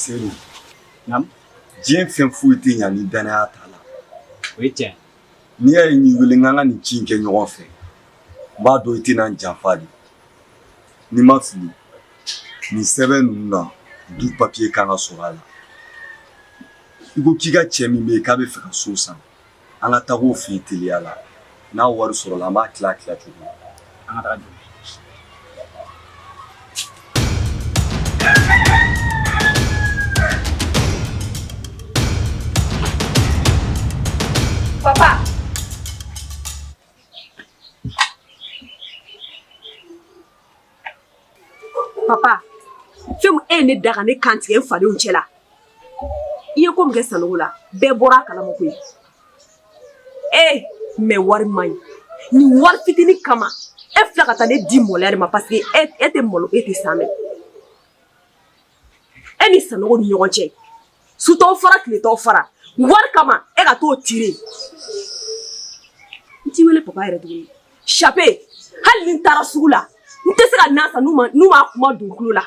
Sedu, naamu, diɲɛ fɛn foyi tɛ ɲa ni danaya t'a la. O ye tiɲɛ. N'i y'a ye n y'i wele n k'an ka nin ci in kɛ ɲɔgɔn fɛ, n b'a dɔn i tɛna n janfa de. Ni n ma fili, nin sɛbɛn ninnu na, du papiye kan ka sɔrɔ a la. I ko k'i ka cɛ min bɛ yen k'a bɛ fɛ ka so san, an ka taga o fɛ yen teliya la. N'a wari sɔrɔla, an b'a tila tila cogo. An ka taga jɔ. Papa. Papa, fɛn min e ye ne da ka ne kan tigɛ n fadenw cɛ la. I ye ko min kɛ Sanogo la, bɛɛ bɔra a kalama koyi. Ee, mais wari man ɲi. Nin wari fitinin kama, e filɛ ka taa ne di maloya de ma parce que e tɛ malo, e tɛ sanmɛ. E ni Sanogo ni ɲɔgɔn cɛ. Su t'aw fara, tile t'aw fara. Wari kama, e ka t'o tirer. N t'i wele papa yɛrɛ tuguni. Chape, hali ni n taara sugu la, n tɛ se ka nan san n'u m'a kuma don n tulo la.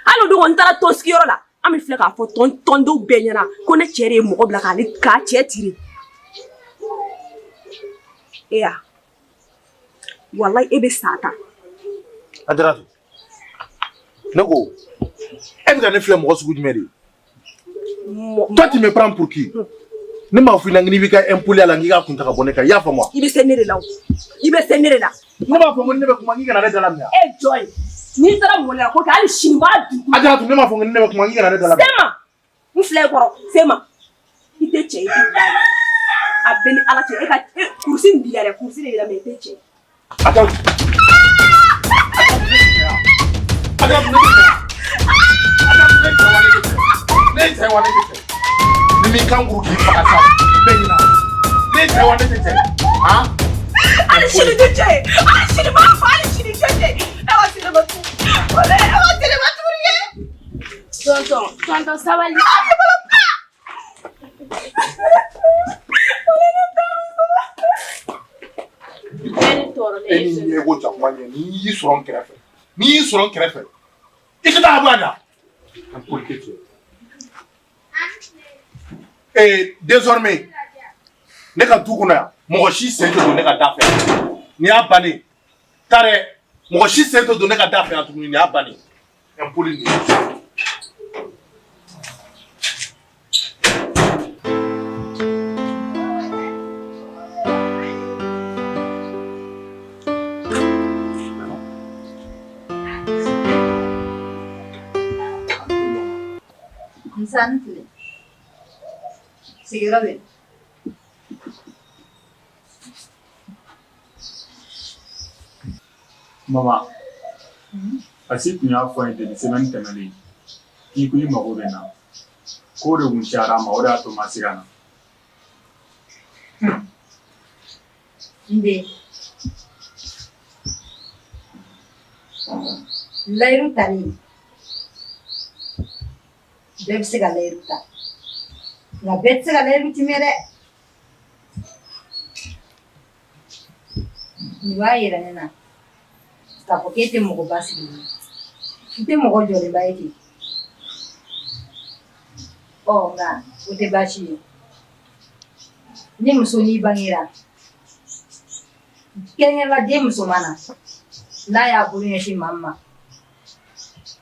Hali o don n taara tɔn sigiyɔrɔ la, an bɛ filɛ k'a fɔ tɔndenw bɛɛ ɲɛna ko ne cɛ de ye mɔgɔ bila k'ale k'a cɛ tirer. E ya, walayi e bɛ sa tan. Ajaratu, ne ko e bɛ ka ne filɛ mɔgɔ sugu jumɛn de ye? Toi, tu me prends pour qui? Ne m'a fɔ i ɲɛna n'i b'i ka impoli la n k'i ka kun ta ka bɔ ne kan, i y'a faamu wa? I bɛ se ne de la o, i bɛ se ne de la. Ne b'a fɔ ko ni ne bɛ kuma k'i kana ne da laminɛ. E jɔ ye, n'i taara mɔlɛ ko kɛ hali sini n b'a dun. Ajaratu, ne m'a fɔ ko ni ne bɛ kuma k'i kana ne da laminɛ. Sema, n filɛ i kɔrɔ, Sema, i tɛ cɛ ye bilahi. A bɛ ni Ala cɛ, e ka kurusi in b'i la dɛ, kurusi de b'i la mais i tɛ cɛ ye. Ajaratu. Ajaratu, ne tɛ cɛ ye. Ajaratu, ne tɛ cɛ wa ne tɛ cɛ ye? Ne ye cɛ ye wa ne tɛ cɛ ye? Ni m'i kan kuru k'i faga sa, bɛɛ ɲina. Ne ye cɛ ye wa ne tɛ cɛ ye? Han? Hali sini tɛ cɛ ye, hali sini b'a fɔ, hali sini tɛ cɛ ye. E ka sinima tu, walayi e ka sinima tuguni ye. Tonton, tonton sabali. E ni ɲɛ ko jakuma ɲɛ, n'i y'i sɔrɔ n kɛrɛfɛ, n'i y'i sɔrɔ n kɛrɛfɛ, i ka taa bɔ a da. Impolité cɛ. Et désormais, ne ka du kɔnɔ yan, mɔgɔ si sen tɛ don ne ka da fɛ. Nin y'a bannen. Taa dɛ, mɔgɔ si sen tɛ don ne ka da fɛ yan tuguni, nin y'a bannen. Impoli nin ye. Nse a ni tile. Sigiyɔrɔ bɛ? Mama, Asi tun y'a fɔ n ye depuis semaine tɛmɛnen k'i ko i mago bɛ n na. Ko de tun cayara n ma, o de y'a to n ma se ka na. N den, layiru tali bɛɛ bɛ se ka layiru ta nka bɛɛ tɛ se ka layiru timɛ dɛ. Nin b'a yira ne na k'a fɔ k'e tɛ mɔgɔ basigilen ye, i tɛ mɔgɔ jɔlenba ye ten. Ɔ nka o tɛ baasi ye. Ni muso n'i bangera kɛrɛnkɛrɛn la den musoman na n'a y'a bolo ɲɛsin maa min ma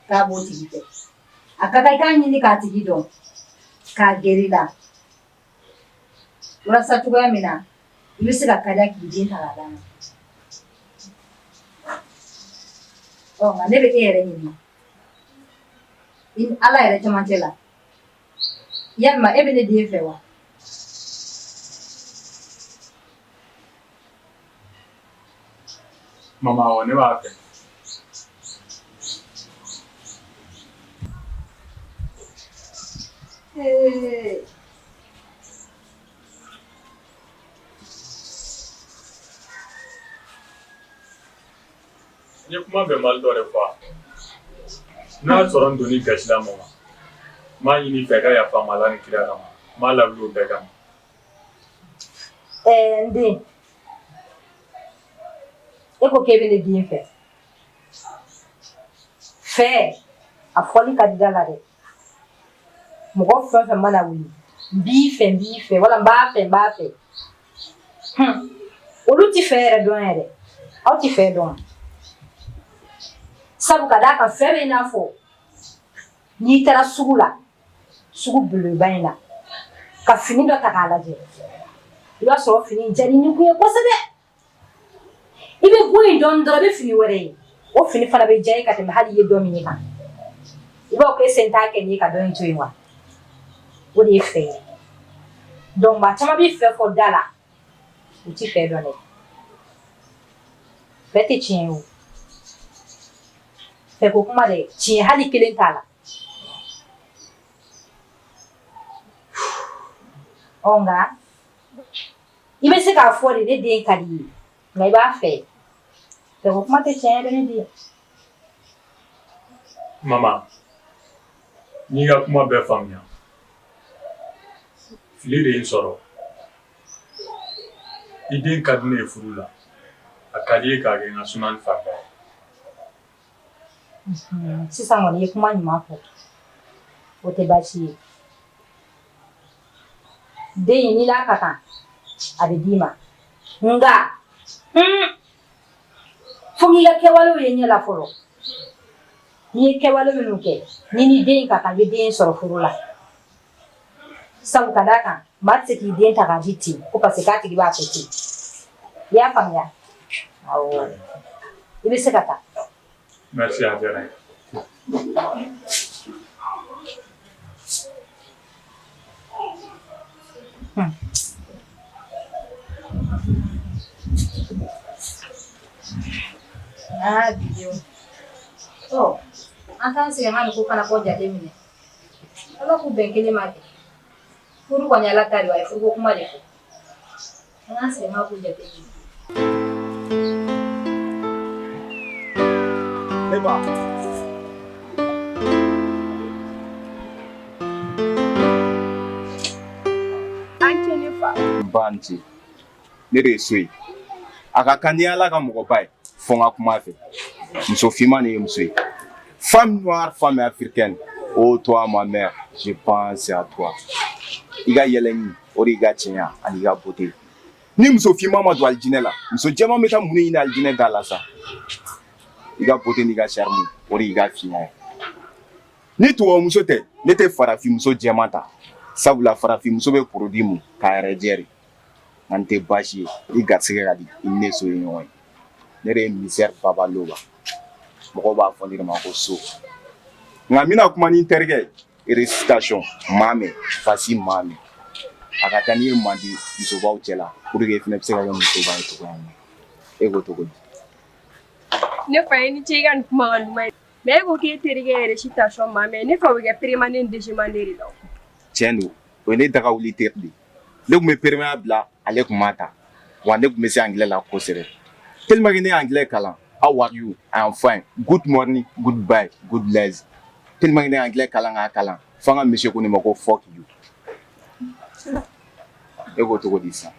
k'a b'o tigi fɛ, a ka kan i k'a ɲini k'a tigi dɔn, k'a gɛrɛ i la walasa cogoya min na i bɛ se ka kariya k'i den ta k'a d'a ma. Ɔ nka ne bɛ e yɛrɛ ɲininka, i ni Ala yɛrɛ cɛmancɛ la, yalima e bɛ ne den fɛ wa? Mama, awɔ, ne b'a fɛ. Ee N ye kuma bɛnbali dɔ de fɔ n'a y'a sɔrɔ n donn'i gasi la mama, n b'a ɲini i fɛ i ka yafa n ma Ala ni kira kama, n b'a lawuli o bɛɛ kama. Ɛɛ n den, e ko k'e bɛ ne den fɛ. Fɛ, a fɔli ka di da la dɛ. Mɔgɔ fɛn o fɛn mana wuli, n b'i fɛ, n b'i fɛ, wala n b'a fɛ, n b'a fɛ. Olu ti fɛ yɛrɛ dɔn yɛrɛ. Aw ti fɛ dɔn. Sabu ka d'a kan fɛ bɛ i n'a fɔ n'i taara sugu la, sugu belebeleba in na, ka fini dɔ ta k'a lajɛ, i b'a sɔrɔ fini in diyara ni kun ye kosɛbɛ. I bɛ bɔ yen dɔɔnin dɔrɔn, i bɛ fini wɛrɛ ye, o fini fana bɛ diya i ye ka tɛmɛ hali i ye dɔ min ye kan. I b'a fɔ ko e sen t'a kɛ nin ye ka dɔ in to yen wa? O de ye fɛ ye. Donc maa caman bɛ fɛ fɔ da la, u ti fɛ dɔn dɛ. Fɛ tɛ tiɲɛ ye o. Fɛ ko kuma dɛ, tiɲɛ hali kelen t'a la. Ɔ nka i bɛ se k'a fɔ de ne den ka di i ye, nka i b'a fɛ. Fɛ ko kuma tɛ tiɲɛ ye dɛ ne den. Mama, n y'i ka kuma bɛɛ faamuya. Fili de ye n sɔrɔ. I den ka di ne ye furu la. A ka di i ye k'a kɛ n ka sunani farida ye. Sisan kɔni i ye kuma ɲuman fɔ. O tɛ baasi ye. Den in n'i n'a ka kan, a bɛ d'i ma. Nka fo k'i ka kɛwalew ye ɲɛ la fɔlɔ. N'i ye kɛwale minnu kɛ, n'i ni den in ka kan, i bɛ den in sɔrɔ furu la. Sabu ka d'a kan maa tɛ se k'i den ta k'a di ten ko parce que k'a tigi b'a fɛ ten. I y'a faamuya? Awɔ. I bɛ se ka taa. Merci, a diyara n ye. Aa bidenw. Ɔ an t'an sigi an ka nin ko fana kɔ jate minɛ. Ala k'u bɛn kelen ma kɛ. Furu kɔni Ala ta de a ye furuko kuma de fɔ. An k'an sigi an ka ko jate minɛ. Ne ba. An ce ne fa. N ba n ce. Ne de ye so ye. A ka kan ni Ala ka mɔgɔba ye fo n ka kuma a fɛ. Muso finman de ye muso ye. Femme noire, femme africaine. Oh toi ma mère, je pense à toi. I ka yɛlɛni, o de y'i ka cɛɲa ani i ka beauté. Ni muso finman ma don alijinɛ la, muso jɛman bɛ taa mun de ɲini alijinɛ da la sa? I ka beauté n'i ka charme, o de y'i ka finya ye. Ni tubabumuso tɛ, ne tɛ farafinmuso jɛman ta. Sabula farafinmuso bɛ produit mun k'a yɛrɛ jɛ de. Nka n tɛ baasi ye, i garisɛgɛ ka di, i ni ne so ye ɲɔgɔn ye. Ne de ye misɛri Baba Loba. Mɔgɔw b'a fɔ ne de ma ko so. Nka n bɛna kuma ni n terikɛ ye, récitation Maame, voici Maame. A ka taa n'i ye mandi musobaw cɛ la pour que i fana bɛ se ka kɛ musoba ye cogoya min na. E ko cogo di? Ne fa i ni ce i ka nin kumakan duman ye. Mais e ko k'e terikɛ ye récitation Maame, ne fa o bɛ kɛ première année ni deuxième année de la. Tiɲɛ don, o ye ne dagawuli teri de ye. Ne tun bɛ première bila, ale tun b'a ta. Wa ne tun bɛ se anglais la kosɛbɛ. Tellement que ne ye anglais kalan, how are you? I am fine. Good morning, goodbye, good night. Tellement que ne ye anglais kalan k'a kalan, fo an ka monsieur ko ne ma ko fuck you. E ko cogo di sisan?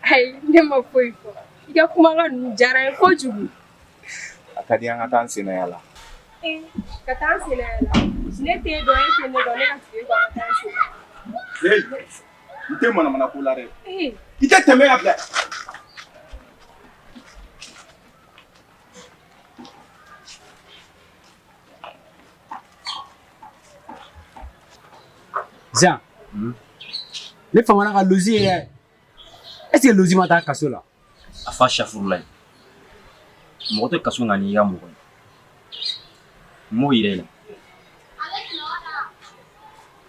Ayi, ne ma foyi fɔ. I ka kumakan ninnu diyara n ye kojugu. A ka di an ka taa an senna yala. Ee, ka taa an senna yala. Ne t'e dɔn, e tɛ ne dɔn, ne ka tugu e kɔ an ka taa an senna. Hey, n tɛ manamana ko la dɛ. Ee. I tɛ tɛmɛ yan bila. Jean, ne famana ka Lozi ye dɛ. Est ce que Lozi ma taa kaso la? A fa safurulayi. Mɔgɔ tɛ kaso na n'i ka mɔgɔ ye. N m'o yira i la.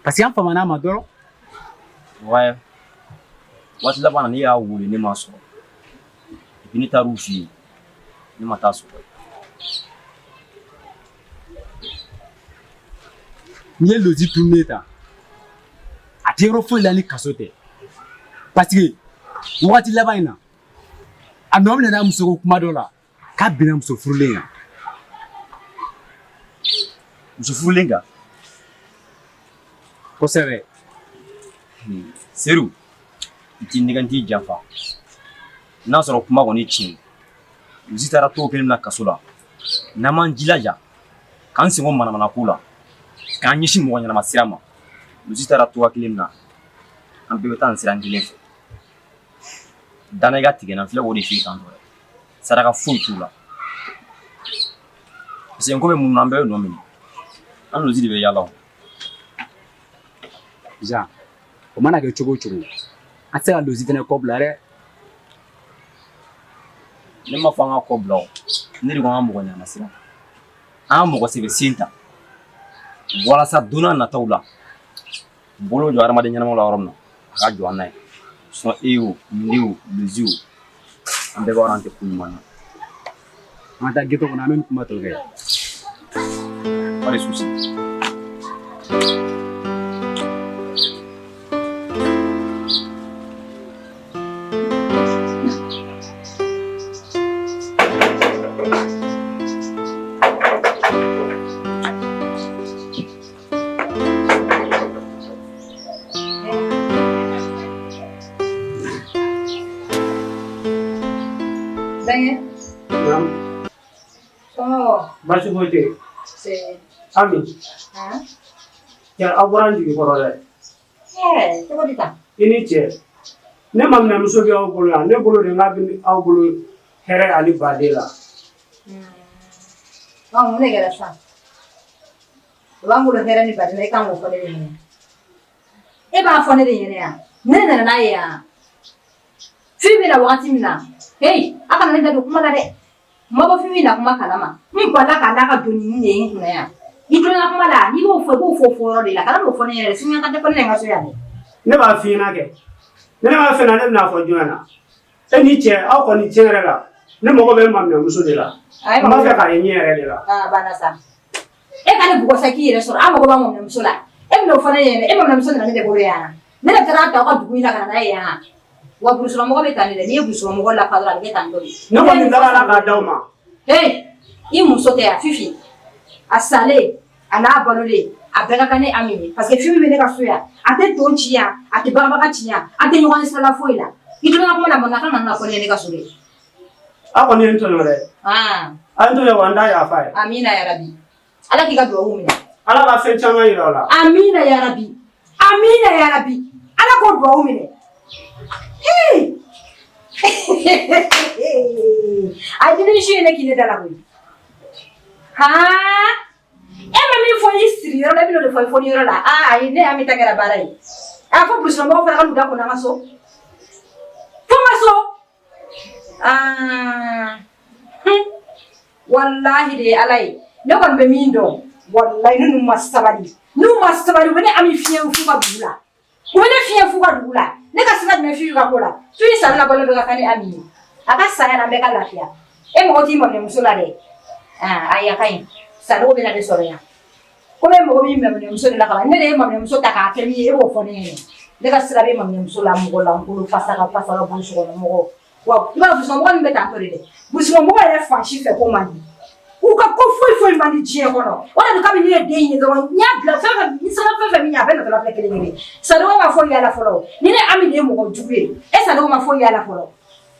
Parce que an famana a ma dɔrɔn. Ouais. Waati laban na ne y'a wele ne m'a sɔrɔ. Et puis ne taar'u fɛ yen. Ne ma taa sɔrɔ yen. N'i ye Lozi tununnen ta, a tɛ yɔrɔ foyi la ni kaso tɛ. Parce que wagati laban in na, a nɔ minɛna muso ko kuma dɔ la k'a binna muso furulen kan. Muso furulen kan? Kosɛbɛ. Seru, n t'i nɛgɛn n t'i janfa. N'a sɔrɔ kuma kɔni ye tiɲɛ ye, Lozi taara cogo kelen na kaso la, n'an m'an jilaja k'an sen bɔ manamana ko la, k'an ɲɛsin mɔgɔ ɲɛnama sira ma, Lusi taara togoya kelen min na, an bɛɛ bɛ taa nin sira kelen fɛ. Danna i ka tigɛ n na, n filɛ k'o de f'i ye tantɔ dɛ. Saraka foyi t'u la. Parce que n ko bɛ mun na, an bɛɛ bɛ nɔ minɛ. An Lusi de bɛ yaala o. Jean, o mana kɛ cogo o cogo, an tɛ se ka Lusi fɛnɛ kɔ bila dɛ. Ne ma fɔ an ka kɔ bila o. Ne de ko an ka mɔgɔ ɲɛnama sira ta. An ka mɔgɔ sɛbɛ sen ta. Walasa don n'a nataw la, bolo jɔ hadamaden ɲɛnamaw la yɔrɔ min na, a ka jɔ an na ye. Sinon e o, ne o, Lusi o, an bɛɛ b'a dɔn an tɛ ko ɲuman na. An ka taa ghetto kɔnɔ, an bɛ nin kuma tɔ kɛ. Pas de souci. Bɛnkɛ. Naamu. Somɔgɔw? Baasi foyi tɛ yen. Nse. Ami. Han? Cɛ aw bɔra n jigi kɔrɔ dɛ. Ɛɛ cogo di tan? I ni cɛ. Ne maminɛmuso bɛ aw bolo yan. Ne bolo de n'a bɛ aw bolo hɛrɛ ani baden la. Ɔ mun de kɛra sisan? O b'an bolo hɛrɛ ni baden la, e kan k'o fɔ ne de ɲɛna. E b'a fɔ ne de ɲɛna yan. Ne de nana n'a ye yan. Fifi bɛ na wagati min na, heyi a kana ne da don kuma la dɛ. N ma bɔ Fifi na kuma kalama. N balila k'a n'a ka doni de ye n kunna yan. I tulo ka kuma la, n'i b'o fɔ i b'o fɔ o fɔyɔrɔ de la. Kana n'o fɔ ne ɲɛna dɛ, sinon ka tɛ fɔ ne ɲɛna n ka so yan dɛ. Ne b'a f'i ɲɛna kɛ. Ni ne m'a f'i ɲɛna ne bɛna fɔ jɔn ɲɛna? E ni cɛ aw kɔni tiɲɛ yɛrɛ la ne mago bɛ n maminɛmuso de la. N b'a fɛ k'a ye ɲɛ yɛrɛ de la. Aa banna sa. E ka ne bugɔ sa k'i yɛrɛ sɔrɔ. An mago b'an maminɛmuso la. E bɛn'o fɔ ne ɲɛna. E maminɛmuso nana ne de bolo yan. Ne de taara ta aw ka dugu in na ka na n'a ye yan. Wa burusukɔnɔmɔgɔ bɛ tan de dɛ. N'i ye burusukɔnɔmɔgɔ lafa dɔrɔn a bɛ kɛ tan tɔ de. Ne kɔni dara la k'a d'aw ma. Hey, i muso tɛ yan Fifi. A salen a n'a balolen a bɛɛ ka kan ne Ami ye parce que Fifi bɛ ne ka so yan. A tɛ ton ci yan, a tɛ bagabaga ci yan, an tɛ ɲɔgɔn ɲɛ sira la foyi la. I tulo ka kuma na mankan kana na fɔ ne ye ne ka so dɛ. Aw kɔni ye n tɔɲɔ dɛ. Ah. A ye n tɔɲɔ wa n t'a yafa ye. Amina yarabi. Ala k'i ka duwawu minɛ. Ala ka fɛn caman yira aw la. Amina yarabi. Amina yarabi. Ala k'o duwawu minɛ. Hey! A jini su ye ne k'i ne da la koyi. Haan! E ma min fɔ i siri yɔrɔ la, i bɛn'o de fɔ i foni yɔrɔ la. Aa ayi ne Ami ta kɛra baara ye. A fɔ burusikɔnɔmɔgɔw fana ka n'u da ko n'an ka so. Fo n ka so. Aa walahi de ye ala ye ne kɔni bɛ min dɔn walahi ninnu ma sabali n'u ma sabali u bɛ ne Ami fiɲɛ f'u ka dugu la u bɛ ne fiɲɛ f'u ka dugu la ne ka sira jumɛn Fifi ka ko la Fifi sali la balo bɛ ka kan ni Ami ye a ka saya la an bɛɛ ka lafiya e mago t'i maminɛmuso la dɛ aa ayi a ka ɲi sanogo bɛ na ne sɔrɔ yan ko ne mago b'i maminɛmuso de la kaban ne de ye maminɛmuso ta k'a kɛ min ye e b'o fɔ ne ɲɛna ne ka sira bɛ maminɛmuso la mɔgɔ lankolon fasaka fasaka burusi kɔnɔ mɔgɔ wa i b'a dɔn burusikɔnɔmɔgɔ ninnu bɛ tan tɔ de dɛ burusikɔnɔmɔgɔ yɛrɛ fan si fɛ ko man di u ka ko foyi foyi man di diɲɛ kɔnɔ o de kabini ne ye den ye dɔrɔn n y'a bila fɛn fɛn n sera fɛn fɛn min ye a bɛɛ natɔla filɛ kelen kelen Sanogo ma foyi y'a la fɔlɔ ni ne Ami de ye mɔgɔ jugu ye e Sanogo ma foyi y'a la fɔlɔ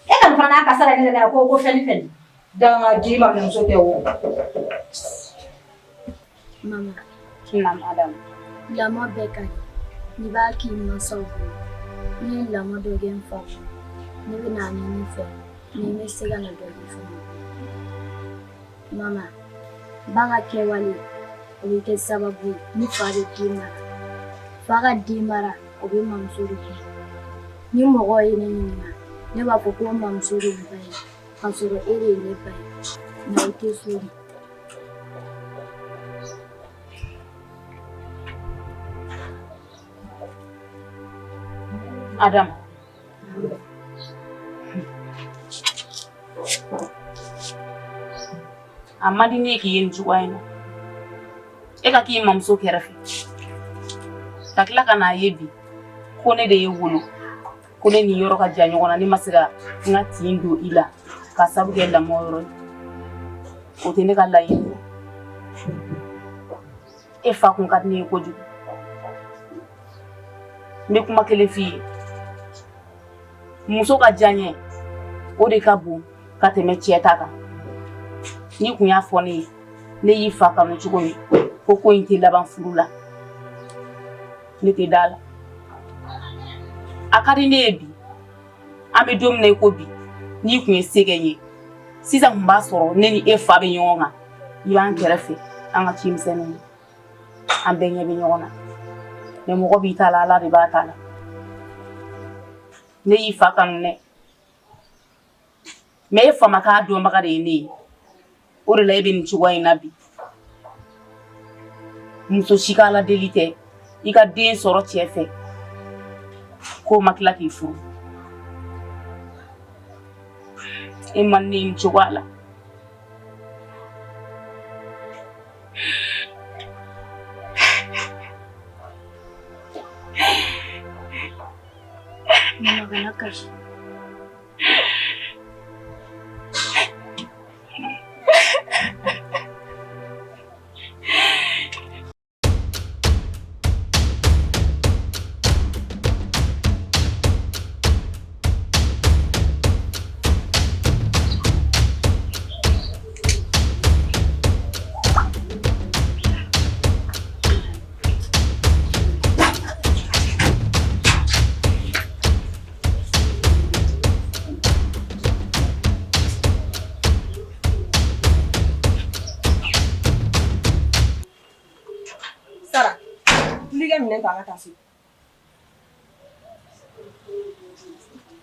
e ka nin fana n'a kasara ne la ko ko fɛn ni fɛn danga di maminɛmuso tɛ o. Mama. Naamu Adamu. Lamɔ bɛɛ ka ɲi n'i b'a k'i mansaw bolo. Ne ye lamɔ dɔ kɛ n fa bolo. Ne bɛna a ɲini i fɛ ni n bɛ se ka na dɔ k'i fana bolo. Mama, ba ka kɛwale o bɛ kɛ sababu ye ni fa bɛ den mara. Fa ka den mara o bɛ mamuso de kun. Ni mɔgɔw ye ne ɲininka, ne b'a fɔ ko mamuso de ye n ba ye k'a sɔrɔ e de ye ne ba ye. Nka o tɛ so de. Adam. A man di ne ye k'i ye nin cogoya in na. E ka k'i mamuso kɛrɛfɛ. Ka tila ka n'a ye bi ko ne de y'e wolo. Ko ne ni yɔrɔ ka jan ɲɔgɔn na ne ma se ka n ka tin don i la k'a sabu kɛ lamɔ yɔrɔ ye. O tɛ ne ka laɲini ye. E fa kun ka di ne ye kojugu. N bɛ kuma kelen f'i ye. Muso ka diyaɲɛ o de ka bon ka tɛmɛ cɛ ta kan. N'i kun y'a fɔ ne ye, ne y'i fa kanu cogo min, ko ko in tɛ laban furu la. Ne tɛ da la. A ka di ne ye bi, an bɛ don min na i ko bi, n'i tun ye se kɛ n ye, sisan tun b'a sɔrɔ ne ni e fa bɛ ɲɔgɔn kan, i b'an kɛrɛfɛ, an ka cimisɛnninw na, an bɛɛ ɲɛ bɛ ɲɔgɔn na. Mais mɔgɔ b'i ta la, Ala de b'a ta la. Ne y'i fa kanu dɛ, mais e fa ma k'a dɔnbaga de ye ne ye. O de la e bɛ nin cogoya in na bi. Muso si ka Ala deli tɛ i ka den sɔrɔ cɛ fɛ k'o ma tila k'i furu. E man ne nin cogoya la. Mama kana kasi. Sara, wuli i ka minɛn ta an ka taa so.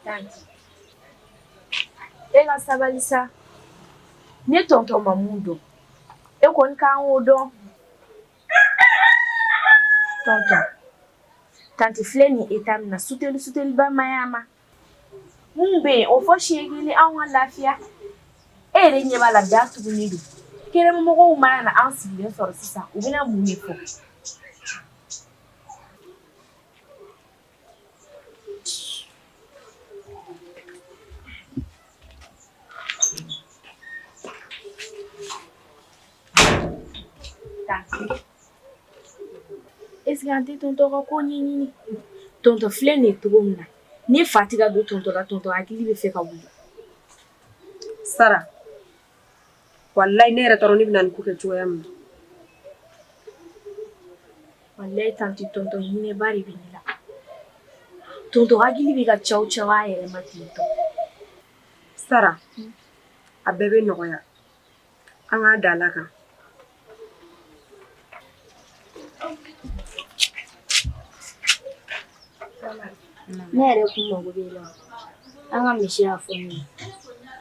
Tanti. E ka sabali sa. Ne tɔntɔn ma mun dɔn. E kɔni kan k'o dɔn. Tɔntɔn. Tanti filɛ nin état min na suteli suteliba man ɲi a ma. Mun bɛ yen o fɔ siɲɛ kelen anw ka lafiya. E yɛrɛ ɲɛ b'a la da tugunnen don. Kɛnɛmamɔgɔw mana na an sigilen sɔrɔ sisan u bɛna mun de fɔ? Est-ce que an tɛ tɔntɔn ka ko ɲɛɲini? Tɔntɔn filɛ nin ye cogo min na, ni fa tɛ ka don tɔntɔn la, tɔntɔn hakili bɛ fɛ ka wuli. Sara, walayi ne yɛrɛ t'a dɔn ne bɛna nin ko kɛ cogoya min na. Walayi tanti tɔntɔn hinɛba de bɛ ne la. Tɔntɔn hakili bɛ ka caw caw a yɛrɛ ma ten tɔ. Sara, a bɛɛ bɛ nɔgɔya. An k'a da Ala kan. Ne yɛrɛ kun mago b'e la. An ka misi y'a fɔ ne ye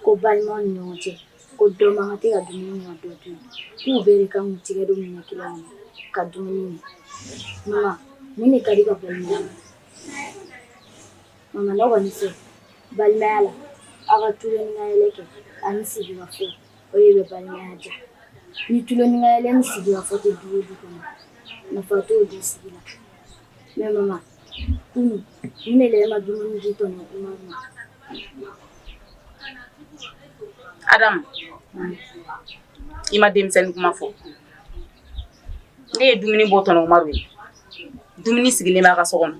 ko balimaw ni ɲɔgɔn cɛ ko dɔ man kan tɛ ka dumuni kɛ ka dɔ to yen, k'u bɛɛ de kan k'u tigɛ don minɛn kelen kɔnɔ ka dumuni kɛ. Mama, mun de ka di ka balimaya la? Mama, ne kɔni fɛ balimaya la, aw ka tulon ni ka yɛlɛ kɛ ani sigikafɔ, o de bɛ balimaya diya. Ni tulon ni ka yɛlɛ ni sigikafɔ tɛ du o du kɔnɔ, nafa t'o du sigi la. Mais mama, kunun mun de la e ma dumuni di tɔntɔn Umaru ma? Adamu, i ma denmisɛnnin kuma fɔ. Ne ye dumuni bɔ tɔnɔ Umaru ye. Dumuni sigilen b'a ka so kɔnɔ.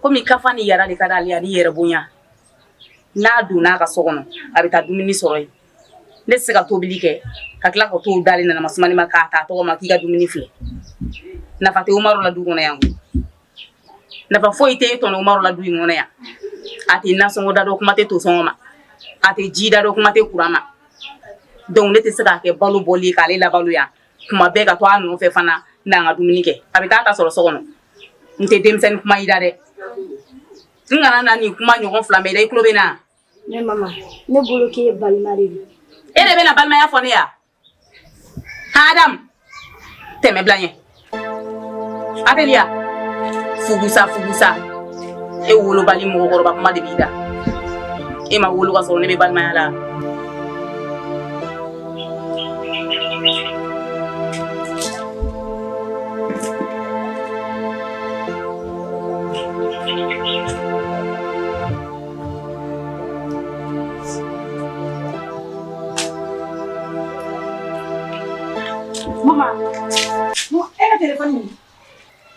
Komi kafa ni yara de ka d'ale ye ani yɛrɛ bonya. N'a donna a ka so kɔnɔ, a bɛ taa dumuni sɔrɔ yen. Ne tɛ se ka tobili kɛ ka tila ka t'o d'ale nana masumani ma k'a ta tɔgɔ ma k'i ka dumuni filɛ. Nafa tɛ Umaru la du kɔnɔ yan koyi. Nafa foyi tɛ tɔnɔ Umaru la du in kɔnɔ yan. A tɛ nasɔngɔ da dɔn, kuma tɛ tosɔngɔ ma. A tɛ ji da dɔn, kuma tɛ kuran ma. Donc ne tɛ se k'a kɛ balo bɔli ye k'ale labalo yan. Kuma bɛɛ ka to a nɔfɛ fana n'an ka dumuni kɛ. A bɛ taa ta sɔrɔ so kɔnɔ. N tɛ denmisɛnnin kuma yira dɛ. N kana na nin kuma ɲɔgɔn fila mɛn dɛ, i tulo bɛ n na. Mais mama, ne bolo k'e balima de don. E de bɛna balimaya fɔ ne ya? Adam, tɛmɛ bila ɲɛ. A teliya. Fugusa fugusa. E wolobali mɔgɔkɔrɔba kuma de b'i da. E ma wolo ka sɔrɔ ne bɛ balimaya la. Mama, e ka telefɔni min?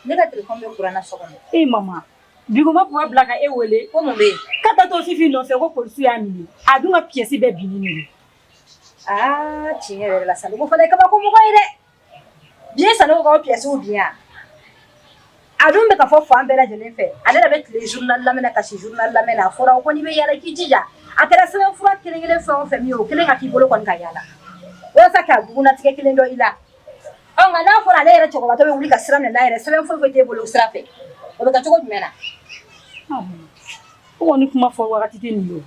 Ne ka telefɔni bɛ kuran na so kɔnɔ. E mama, bi ko ma papa bila ka e wele. Ko mun bɛ yen? K'a taatɔ Fifi nɔfɛ ko polisiw y'a minɛ. A dun ka pièce bɛɛ binnen de don. Aa tiɲɛ yɛrɛ la Sanogo fana ye kabako mɔgɔ ye dɛ. Bi ye Sanogo ka o pièces bin yan. A dun bɛ ka fɔ fan bɛɛ lajɛlen fɛ, ale yɛrɛ bɛ tile journal lamɛn na, ka si journal lamɛn na. A fɔra ko n'i bɛ yaala, i k'i jija, a kɛra sɛbɛnfura kelen kelen fɛn o fɛn min ye, o kelen ka k'i bolo kɔni ka yaala, walasa ka bugunnatigɛ kelen dɔ i la. Ɔ, nka n'a fɔra ale yɛrɛ cɛkɔrɔbatɔ bɛ wuli ka sira minɛ n'a yɛrɛ, sɛbɛn foyi foyi t'e bolo sira fɛ, o bɛ kɛ cogo jumɛn na? O kɔni kuma fɔ wagati tɛ nin ye.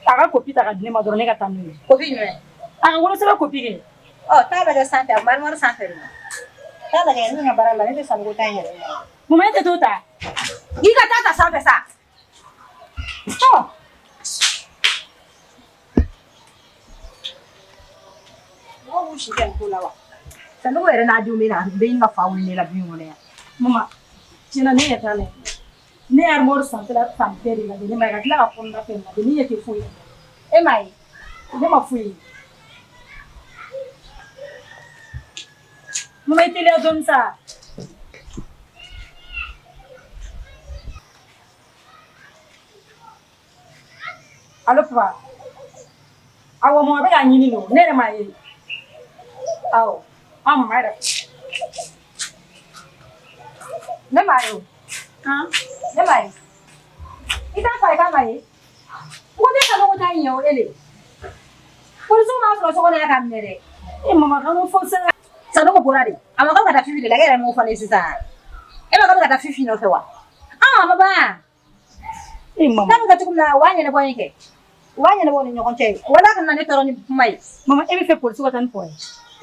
A ka kopi ta ka di ne ma dɔrɔn, ne ka taa n'o ye. Kopi jumɛn? A ka wolosɛbɛn kopi kɛ. Ɔ, taa lajɛ sanfɛ, a armoire sanfɛ de. Taa lajɛ, ne bɛ n ka baara la, ne tɛ Sanogo ta in yɛrɛ ye. Mun, e tɛ t'o ta? I ka taa ta sanfɛ sa. Ɔ, mɔgɔw b'u si kɛ nin ko la wa? Sanogo yɛrɛ n'a denw bɛ na, bɛ ɲini ka fa wuli ne la du in kɔnɔ yan. Mama, tiɲɛna, ne ɲɛ t'a la. Ne ye armoire sanfɛla fan bɛɛ de lajɛ, ne ma ye, ka tila ka kɔnɔna fɛn lajɛ, ne ɲɛ tɛ foyi ye. E m'a ye? Ne ma foyi ye. Mama, i teliya dɔɔni sa. Allo papa. Awɔ mama bɛ k'a ɲini nɔ, ne yɛrɛ m'a ye. Awɔ, an mama yɛrɛ. Ne m'a ye o. Ne m'a ye. I t'a fɔ a ye k'a ma ye. Ko ne Sanogo ta in ye o, e le. Polisiw m'a sɔrɔ so kɔnɔ yan k'a minɛ dɛ. E mama, kan'o fɔ sa. Sanogo bɔra de. A ma k'a bɛ ka taa Fifi de la, e yɛrɛ m'o fɔ ne ye sisan. E ma k'a bɛ ka taa Fifi nɔfɛ wa? Ah, a ma ban. E mama. N'a bɛ kɛ cogo min na, u b'a ɲɛnabɔ yen kɛ. U b'a ɲɛnabɔ u ni ɲɔgɔn cɛ. Wala kana ne tɔɔrɔ ni kuma ye. Mama, e bɛ fɛ polisiw ka taa ni pɔ ye?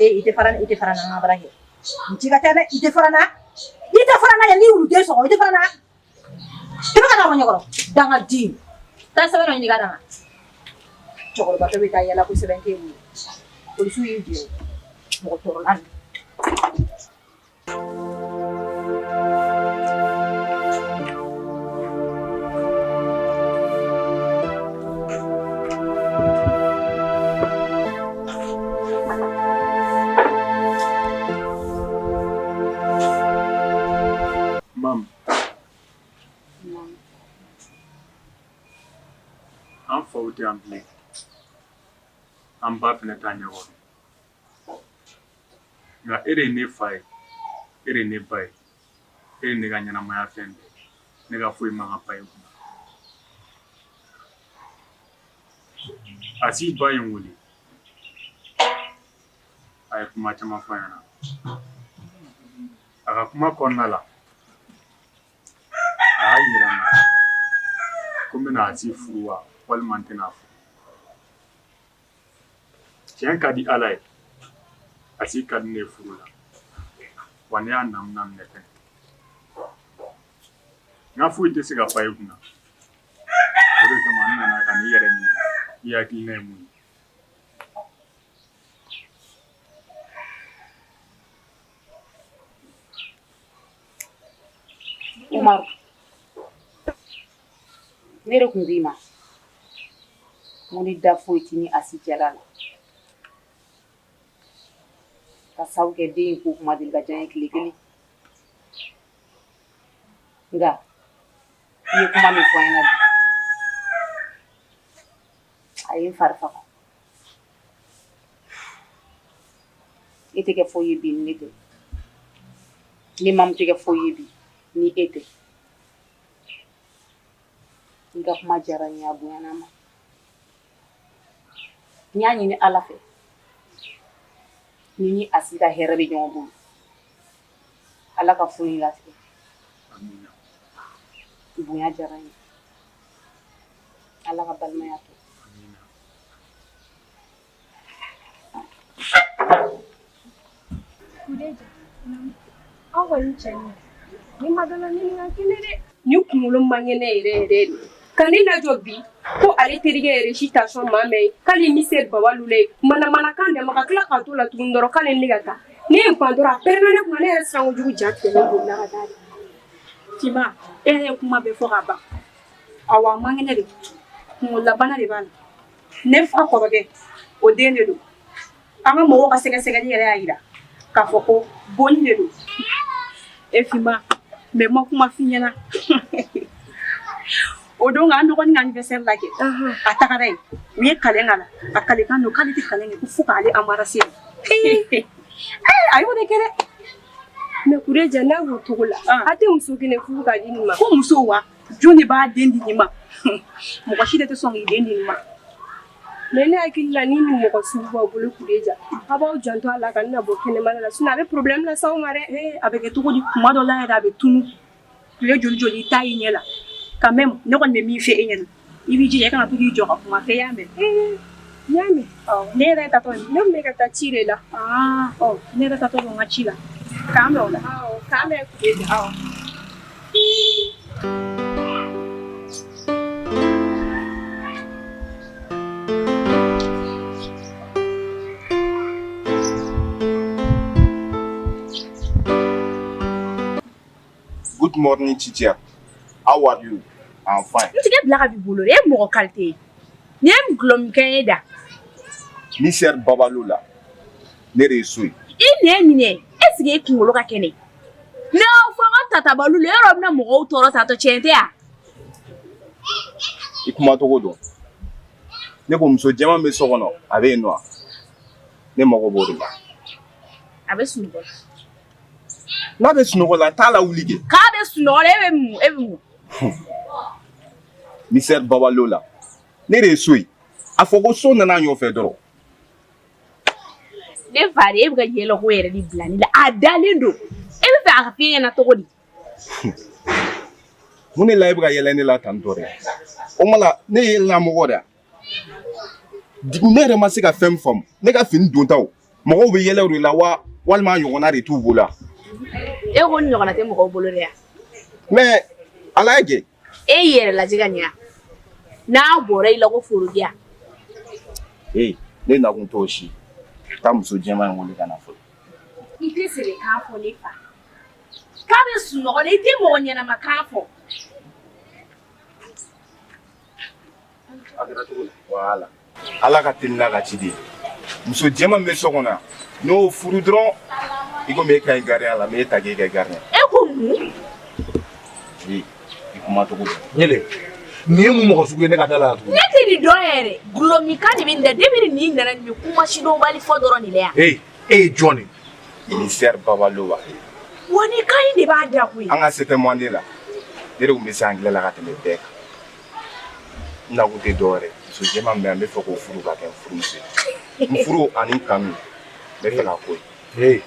E, i tɛ fara, i tɛ fara n na, n ka baara kɛ. N ci ka ca dɛ, i tɛ fara n na. I tɛ fara n na yan, n'i wuluden sɔgɔ, i tɛ fara n na. I bɛ ka taa bɔ ɲɛkɔrɔ. Dangaden. Taa sɛbɛn dɔ ɲini ka d'a ma. Cɛkɔrɔbatɔ bɛ taa yala ko sɛbɛn t'e bolo. Polisiw y'i jɔ. Mɔgɔ tɔɔrɔla ninnu. Mam, an faw tɛ yan bilen, an ba fana t'a ɲɛkɔrɔ. Nka e de ye ne fa ye, e de ye ne ba ye, e ye ne ka ɲɛnamaya fɛn bɛɛ. Ne ka foyi man ka pan e kunna. Asi ba ye n wele, a ye kuma caman fɔ n ɲɛna. A ka kuma kɔnɔna la, a y'a yira n na ko n bɛna Asi furu wa walima n tɛna furu. Tiɲɛ ka di Ala ye, Asi ka di ne ye furu la, wa ne y'a namina minɛ fɛnɛ. N ka foyi tɛ se ka pan e kunna. O de kama n nana ka n'i yɛrɛ ɲininka, i hakilina ye mun ye? Umaru, ne de tun k'i ma n ko ni da foyi t'i ni Asi cɛla la, ka sabu kɛ den in ko kuma deli ka diya n ye tile kelen, nka i ye kuma min fɔ n ɲɛna bi, a ye n fari faga. E tɛ kɛ foyi ye bi ni ne tɛ, ne mamu tɛ kɛ foyi ye bi ni e tɛ. N ka kuma diyara n ye, a bonyana n ma. N y'a ɲini Ala fɛ, ni ni Asi ka hɛrɛ bɛ ɲɔgɔn bolo, Ala ka furu in latigɛ. Bonya diyara n ye. Ala ka balimaya to. Aw kɔni cɛ ni ma dɔ la ɲininka kelen dɛ. Ni kunkolo man kɛnɛ yɛrɛ yɛrɛ de ka ne lajɔ bi ko ale terikɛ yɛrɛ si tasɔn maa mɛn k'ale Mister Baba Lule ye manamanakan dama ka tila k'a to la tuguni dɔrɔn k'ale ne ka taa. Ne ye n pan dɔrɔn, a pɛrɛnna ne kunna, ne yɛrɛ siran kojugu, ja tigɛ, ne bolila ka taa de. Tima, e yɛrɛ ye kuma bɛɛ fɔ ka ban. Awɔ, a man kɛnɛ de, kunkololabana de b'a la. Ne fa kɔrɔkɛ, o den de don. An ka mɔgɔw ka sɛgɛsɛgɛli yɛrɛ y'a jira k'a fɔ ko bonni de don. E Finman, mais ma kuma f'i ɲɛna. O don an dɔgɔnin ka anniversaire la kɛ, a tagara yen, u ye kalen k'a la, a kalekan don k'ale tɛ kalen kɛ ko fo k'ale embrasser. A y'o de kɛ dɛ. Mais Kureja n'a b'o cogo la a tɛ muso kelen furu ka di nin ma. Ko muso wa jɔn de b'a den di nin ma? Mɔgɔ si de tɛ sɔn k'i den di nin ma. Mais ne hakili la ni nin mɔgɔ sugu b'aw bolo Kureja, a b'aw janto a la ka na bɔ kɛnɛmana la sinon a bɛ problème las'aw ma dɛ. Ee a bɛ kɛ cogo di kuma dɔ la yɛrɛ a bɛ tunu tile joli joli i t'a y'i ɲɛ la quand même ne kɔni bɛ min fɔ e ɲɛna i b'i jija i kana to k'i jɔ ka kuma fɛ i y'a mɛn. N y'a mɛn. Ne yɛrɛ tatɔ ye. Ne tun bɛ ka taa ci de la. Aa ɔ ne yɛrɛ tatɔ don n ka ci la k'an bɛn o la. Awɔ k'an bɛn Kureja. Awɔ. Good morning, teacher. How are you? I'm fine. N tigɛ bila ka b'i bolo e ye mɔgɔ qualité ye nin ye gulɔmin ye da. Mister Babalola, ne de ye so ye. I nɛn minɛ est ce que e kunkolo ka kɛnɛ ne y'aw fɔ an ka tatabalu la yɔrɔ bɛna mɔgɔw tɔɔrɔ tantɔ tiɲɛ tɛ yan. I kuma cogo dɔn. Ne ko muso jɛman bɛ so kɔnɔ, a bɛ yen nɔ wa? Ne mago b'o de la. A bɛ sunɔgɔ la. N'a bɛ sunɔgɔ la, t'a lawuli kɛ. K'a bɛ sunɔgɔ la e bɛ mun e bɛ mun. Mister Babalola, ne de ye so ye. A fɔ ko so nana a nɔfɛ dɔrɔn. Ne fa de e bɛ ka yɛlɛ ko yɛrɛ de bila ne la a dalen don e bɛ fɛ a ka f'e ɲɛna cogo di. Mun de la e bɛ ka yɛlɛ ne la tan tɔ dɛ? O ma la ne ye yɛlɛla mɔgɔ de ye. Ne yɛrɛ ma se ka fɛn faamu. Ne ka fini dontaw mɔgɔw bɛ yɛlɛ o de la wa walima a ɲɔgɔnna de t'u bolo wa? E ko nin ɲɔgɔnna tɛ mɔgɔw bolo de ya. Mais ala y'a kɛ. E y'i yɛrɛ lajɛ ka ɲɛ n'a bɔra i la ko forokiya. Ee ne nakun t'o si. Taa muso jɛman in wele ka na fɔlɔ. I tɛ sɛbɛ kan fɔ ne fa. K'a bɛ sunɔgɔ la i tɛ mɔgɔ ɲɛnama kan fɔ. A kɛra cogo di? Voilà. Ala ka teli n'a ka ci de ye. Muso jɛman min bɛ so kɔnɔ yan, n'o furu dɔrɔn i komi e ka ɲi gardien la, n b'e ta k'e kɛ gardien. E ko mun? Ee i kuma cogo dɔn. Ɲele, nin ye mun mɔgɔ sugu ye ne ka da la yan tuguni? Ne tɛ nin dɔn yɛrɛ. Gulɔmin kan de bɛ nin da depuis nin nana nin bɛ kuma sidɔnbali fɔ dɔrɔn de la yan. Ee e ye jɔn de ye? Mister Babalola. Wa ni kan in de b'a da koyi. An ka CPM la, ne de tun bɛ se anglais la ka tɛmɛ bɛɛ kan. N nakun tɛ dɔwɛrɛ ye. Muso jɛman min bɛ yan, n bɛ fɛ k'o furu ka kɛ n furumuso ye. N furu ani n kanu, n bɛ fɛ k'a k'o ye. Ee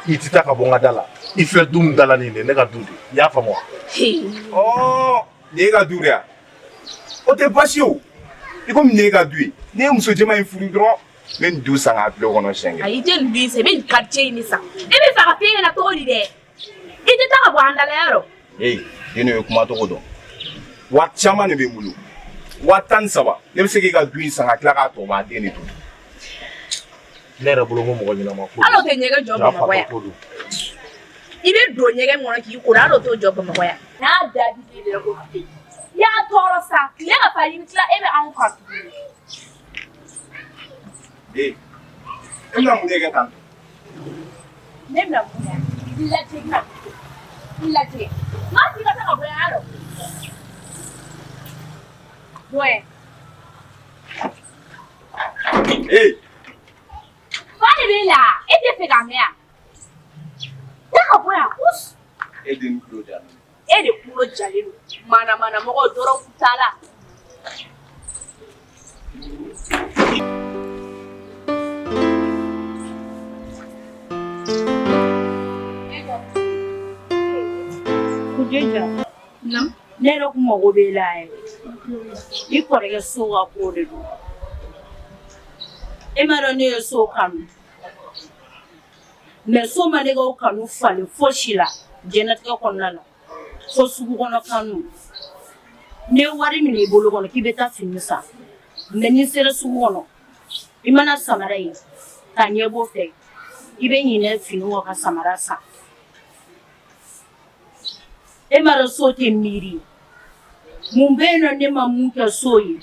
i tɛ taa ka bɔ n ka da la. I filɛ du min da la nin de ye ne ka du de ye. I y'a faamu wa? Ɔɔ nin y'e ka du de ye wa? O tɛ baasi ye o. I komi nin y'e ka du ye, n'i ye muso jɛman in furu dɔrɔn, n bɛ nin du san k'a bila o kɔnɔ siɲɛ kelen. Ayi i tɛ nin du in san i bɛ nin quartier in de san. E bɛ fɛ a ka f'e ɲɛna cogo di dɛ? I tɛ taa ka bɔ an da la yɔrɔ. Ee den ye kuma cogo dɔn. Wari caman de bɛ n bolo. 13,000 ne bɛ se k'i ka du in san ka tila k'a tɔ bɔ a den de to. Ne yɛrɛ bolo ko mɔgɔ ɲɛnama ko. Hali o tɛ ɲɛgɛn jɔ Bamakɔ yan. I bɛ don ɲɛgɛn kɔnɔ k'i ko hali o t'o jɔ Bamakɔ yan. N'a da b'i de la ko i y'a tɔɔrɔ sa tile ka fa i bɛ tila e bɛ anw kan tuguni. Ee e bɛna mun de kɛ tan? Ne bɛna mun kɛ? I lajɛ i bɛna i lajɛ. N m'a f'i ka taa ka bɔ yan yɔrɔ. Bɔ yan. Ee Fa de b'e la e tɛ fɛ k'a mɛn yan. Taa ka bɔ yan us. E den tulo jalen don. E de kulo jalen don. Mana mana mɔgɔ dɔrɔgu t'a la. Kujeja. Ne yɛrɛ kun mago b'e la yɛrɛ. I kɔrɔkɛ so ka ko de don. E m'a dɔn ne ye so kanu. Mais so ma ne ka o kanu falen fosi la diɲɛlatigɛ kɔnɔna la. Fo sugu kɔnɔ kanu. N'i ye wari minɛ i bolo kɔnɔ k'i bɛ taa fini san. Mais n'i sera sugu kɔnɔ, i mana samara ye ka ɲɛbɔ fɛ, i bɛ ɲinɛ fini kɔ ka samara san. E m'a dɔn so tɛ miiri. Mun bɛ yen nɔ ne ma mun kɛ so ye?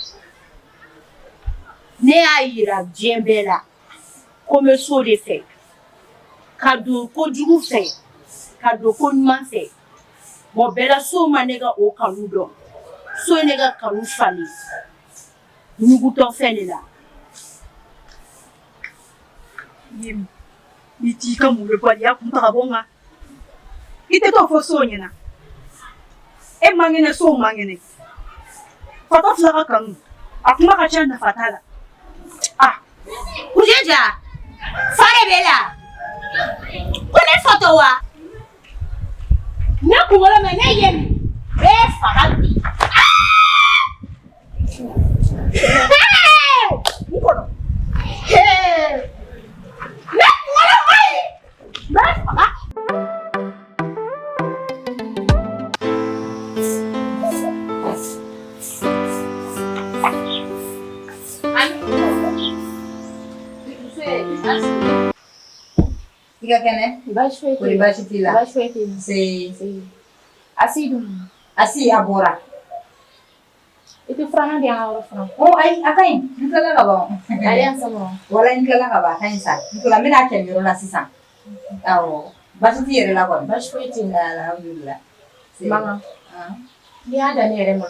Ne y'a yira diɲɛ bɛɛ la ko n bɛ so de fɛ. Ka don kojugu fɛ, ka don ko ɲuman fɛ. Bon bɛɛ la so ma ne ka o kanu dɔn. So ye ne ka kanu falen ɲugutɔfɛn de la. I t'i ka molobaliya kun ta ka bɔ n kan. I tɛ t'o fɔ so ɲɛna. E man kɛnɛ, so man kɛnɛ. Fatɔ fila ka kanu, a kuma ka ca, nafa t'a la. Ah! Kujeja, fa de b'e la. Ko ne fatɔ wa? Ne kunkolo mɛ ne ye nin bɛɛ faga bi. N kɔnɔ. Ne kunkolo ma ɲi. N bɛ faga. I ka kɛnɛ? Baasi foyi tɛ yen. Kɔri baasi t'i la? Baasi foyi tɛ yen. Nse. Asi dun? Asi a bɔra. I tɛ furanna di an ka yɔrɔ furan. Oh ayi, a ka ɲi, n tilala ka ban. Ale y'an sama. Walayi n tilala ka ban, a ka ɲi sa. N tilala, n bɛna a cɛ nin yɔrɔ la sisan. Awɔ. Baasi t'i yɛrɛ la kɔni? Baasi foyi tɛ yen. Alhamdulillah. Maman, n'i y'a dan ne yɛrɛ ma,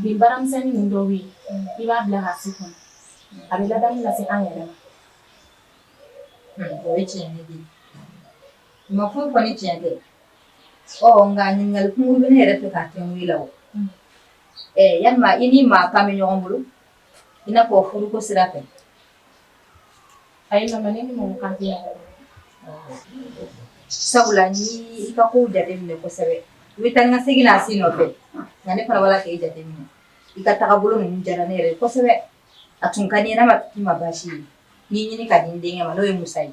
nin baaramisɛnnin ninnu dɔw bɛ yen, i b'a bila ka si kɔnɔ. A bɛ ladamu lase an yɛrɛ ma. O ye tiɲɛ ye bi. I ma foyi fɔ ni tiɲɛ tɛ. Ɔ nka ɲininkali kunkurun bɛ ne yɛrɛ fɛ k'a tɛnku i la o. Ɛ yalima i ni maa kan bɛ ɲɔgɔn bolo i n'a fɔ furuko sira fɛ? Ayi mama, ne ni mɔgɔ kan tɛ ɲɔgɔn bolo. Sabula ni i ka kow jateminɛ kosɛbɛ, i bɛ taa ni ka segin na a si nɔfɛ, nka ne fana b'a la k'e jateminɛ. I ka tagabolo ninnu diyara ne yɛrɛ ye kosɛbɛ. A tun ka di n ye, n'a ma k'i ma baasi ye, n'i ɲini ka di n denkɛ ma, n'o ye Musa ye.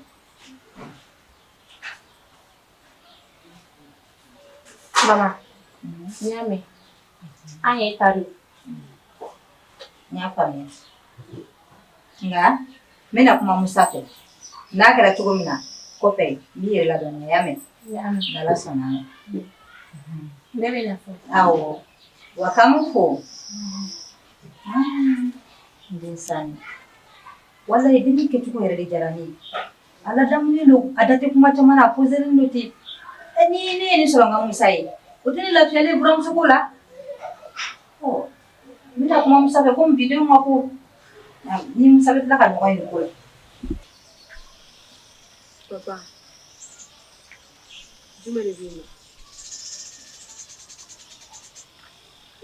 Mama, n y'a mɛn. An ye ta de. N y'a faamuya. Nka n bɛna kuma Musa fɛ. N'a kɛra cogo min na, kɔfɛ n b'i yɛrɛ ladɔnniya, i y'a mɛn? N'Ala sɔnna a ma. Ne bɛ na fɔ. Awɔ. Wa k'an m'u fo. N den sani. Walayi denni kɛcogo yɛrɛ de diyara ne ye. A ladamunen don, a da tɛ kuma caman na, a poselen don ten. Ɛ ni ne ye nin sɔrɔ n ka Musa ye, o tɛ ne lafiyalen ye buramuso ko la. Ɔ n bɛna kuma Musa fɛ komi bi denw ka ko. Ni Musa bɛ tila ka ɲɔgɔn ye nin ko la. Papa, jumɛn de bɛ yen nɔ?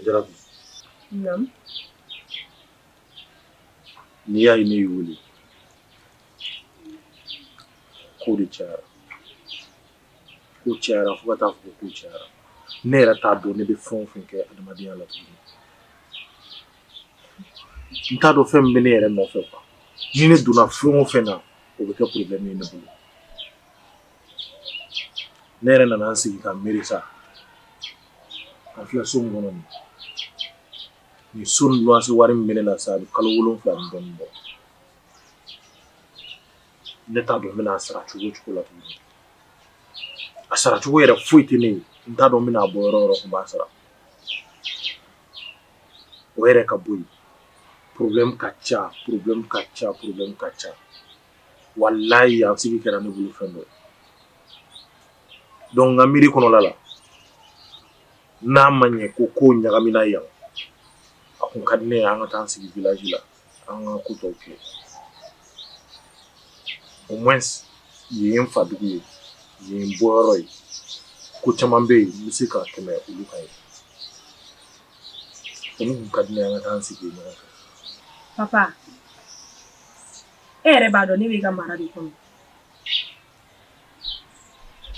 Jarabi. Naamu. N'i y'a ye ne y'i wele, ko de cayara, ko cayara fo ka taa fɔ ko cayara. Ne yɛrɛ t'a dɔn ne bɛ fɛn o fɛn kɛ adamadenya la tuguni. N t'a dɔn fɛn min bɛ ne yɛrɛ nɔfɛ quoi. Ni ne donna fɛn o fɛn na, o bɛ kɛ problème ye ne bolo. Ne yɛrɛ nana n sigi ka miiri sa, an filɛ so min kɔnɔ nin, nin so nin luwanse wari min bɛ ne la sa, a bɛ kalo 7 ni dɔɔnin bɔ. Ne t'a dɔn n bɛna a sara cogo o cogo la tuguni. A sara cogo yɛrɛ foyi tɛ ne ye. N t'a dɔn n bɛna a bɔ yɔrɔ o yɔrɔ kun b'a sara. O yɛrɛ ka bɔ yen. Problème ka ca, problème ka ca, problème ka ca. Walayi yan sigi kɛra ne bolo fɛn dɔ ye. Donc n ka miiri kɔnɔla la, n'a ma ɲɛ ko kow ɲagamina yan, a kun ka di ne ye an ka taa an sigi village la, an ka ko tɔw kɛ. Au moins yen ye n fa dugu ye, yen ye n bɔyɔrɔ ye. Ko caman bɛ yen n bɛ se ka tɛmɛ olu kan yen. O kun ka di ne ye an ka taa an sigi yen ɲɔgɔn fɛ. Papa, e yɛrɛ b'a dɔn ne b'i ka mara de kɔnɔ.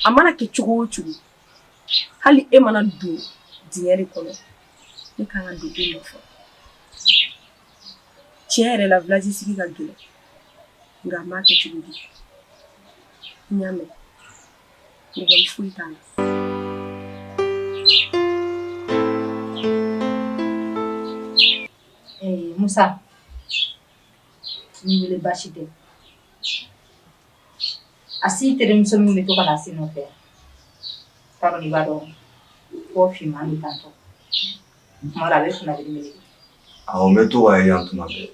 A mana kɛ cogo o cogo, hali e mana don dingɛ de kɔnɔ, ne kan ka don e nɔfɛ. Tiɲɛ yɛrɛ la, village sigi ka gɛlɛn, nka n b'a kɛ cogo di? N y'a mɛn, problème foyi t'a la. Ee Musa, n y'i wele baasi tɛ. A si terimuso min bɛ to ka na a si nɔfɛ yan, t'a dɔn n'i b'a dɔn ko finman don tantɔ. Tuma dɔ a bɛ kunnabiri meleke. Awɔ, n bɛ to k'a ye yan tuma bɛɛ.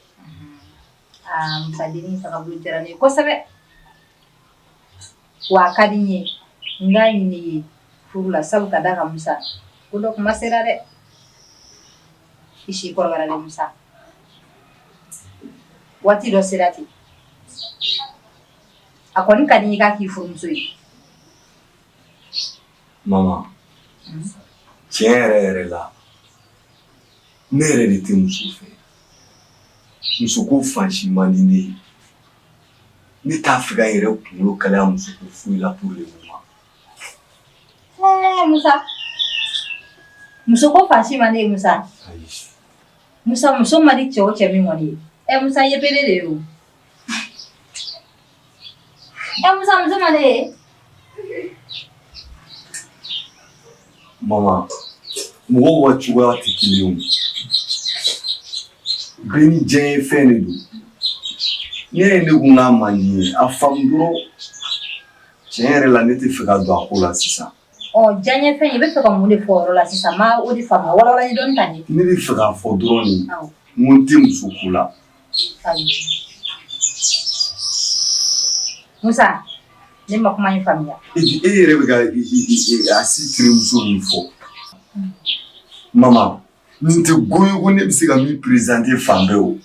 Aa Musa dennin tagabolo diyara ne ye kosɛbɛ. Wa a ka di n ye n k'a ɲini i ye furu la, sabu ka d'a kan Musa, ko dɔ kuma sera dɛ. I si kɔrɔbayara dɛ Musa. Waati dɔ sera ten. A kɔni ka di n ye i k'a k'i furumuso ye. Mama, tiɲɛ yɛrɛ yɛrɛ la, ne yɛrɛ de tɛ muso fɛ. Muso ko fan si man di ne ye. Ne t'a fɛ ka n yɛrɛ kunkolo kalaya muso ko foyi la pour le moment. Ɛɛ Musa, muso ko fan si man di e ye Musa. Musa, muso man di cɛ o cɛ min kɔni ye. Ɛ Musa, i ye pédé de ye o. Ɛ Musa, muso man di e ye? Mama, mɔgɔw ka cogoya tɛ kelen ye o. Bɛɛ n'i diyaɲɛ fɛn de don. Ne ye ne kun k'a man di n ye, a faamu dɔrɔn. Tiɲɛ yɛrɛ la, ne tɛ fɛ ka don a ko la sisan. Ɔ diyaɲɛ fɛn, i bɛ fɛ ka mun de fɔ o yɔrɔ la sisan? N ma o de faamuya, walawala n ye dɔɔni tan. Ne bɛ fɛ k'a fɔ dɔrɔn de, n ko n tɛ muso ko la. Ayi. Musa, ne ma kuma in faamuya. Et puis e yɛrɛ bɛ ka Asi terimuso min fɔ. Mama, nin tɛ go ye ko ne bɛ se ka min présenter fan bɛɛ o.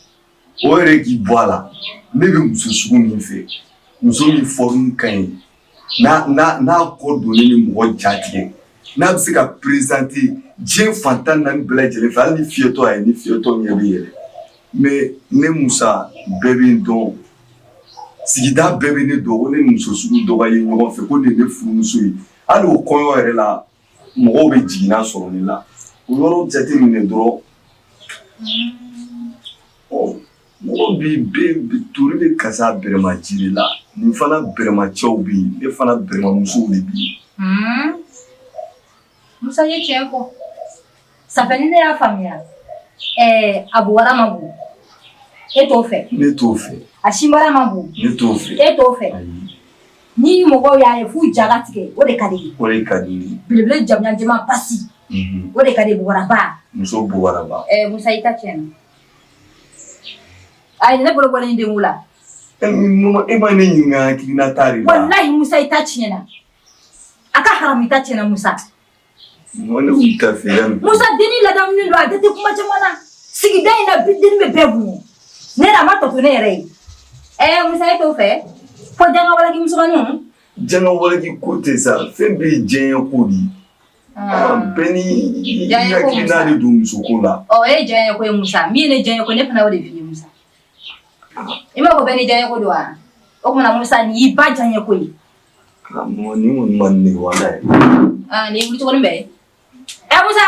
O yɛrɛ k'i bɔ a la. Ne bɛ muso sugu min fɛ, muso min forme ka ɲi, n'a n'a n'a kɔ donnen bɛ mɔgɔ ja tigɛ, n'a bɛ se ka présenter diɲɛ fan 14 bɛɛ lajɛlen fɛ, hali ni fiyɛtɔ a ye, ni fiyɛtɔ ɲɛ bɛ yɛlɛ. Mais ne Musa, bɛɛ bɛ n dɔn. Sigida bɛɛ bɛ ne dɔn ko ne ni muso sugu dɔ ka ye ɲɔgɔn fɛ ko nin ye ne furumuso ye. Hali o kɔɲɔ yɛrɛ la, mɔgɔw bɛ jiginna sɔrɔ ne la. O yɔrɔ jateminɛ dɔrɔn. Ɔ mɔgɔ bi bɛ tori bɛ kasa bɛrɛma jiri la. Nin fana bɛrɛmacɛw bɛ yen, ne fana bɛrɛmamusow de bɛ yen. Musa ye tiɲɛ fɔ. Ça fait ni ne y'a faamuya, ɛɛ a bobara man bon, e t'o fɛ. Ne t'o fɛ. A sinbara man bon. Ne t'o fɛ. E t'o fɛ. Ni mɔgɔw y'a ye f'u ja ka tigɛ, o de ka di i ye. O de ka di n ye. Belebele jamujan jɛman pasi. O de ka di bobaraba. Muso bobaraba. Ɛɛ Musa, i ta tiɲɛna. Ayi, ne bolo bɔlen denko la. E ma ne ɲininka hakilina ta de la. Walahi Musa, i ta tiɲɛna. A ka haramu, i ta tiɲɛna Musa. Ne kun t'a fɛ yan. Musa, dennin ladamunen don, a da tɛ kuma caman na. Sigida in na bi, dennin bɛ bɛɛ bonya. Ne yɛrɛ, a ma tɔ to ne yɛrɛ ye. Ɛɛ Musa, e t'o fɛ? Fo janga walaki musomaninw. Janga walaki ko tɛ sa, fɛn bɛɛ ye diyaɲɛ ko de ye. Bɛɛ ni i hakilina de don muso ko la. Ɔ, e ye diyaɲɛ ko ye Musa, min ye ne diyaɲɛ ko, ne fana y'o de f'i ye Musa. I m'a fɔ bɛɛ ni diyaɲɛ ko don wa? O tuma na Musa, nin y'i ba diyaɲɛ ko ye. Karamɔgɔ, nin kɔni man di ne ye walayi. Aa, nin wuli cogo bɛ. Ɛ Musa,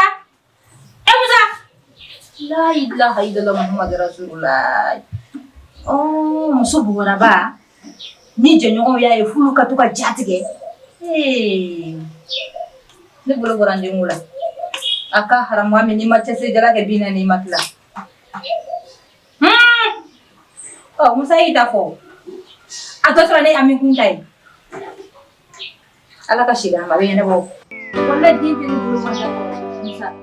ɛ Musa, la ilaha illallah Muhammadu rasulullah. Ɔ muso bobaraba ni jɛɲɔgɔnw y'a ye f'olu ka to ka ja tigɛ. Ee, ne bolo bɔra n denko la. A ka haramu, Ami, n'i ma cɛsiri jala kɛ 40, i ma tila. Ɔ Musa y'i ta fɔ, a tɔ tora ne Ami kun ta ye. Ala ka si d'an ma, a bɛ ɲɛnabɔ. Walayi, den tɛ ne bolo ma da Musa.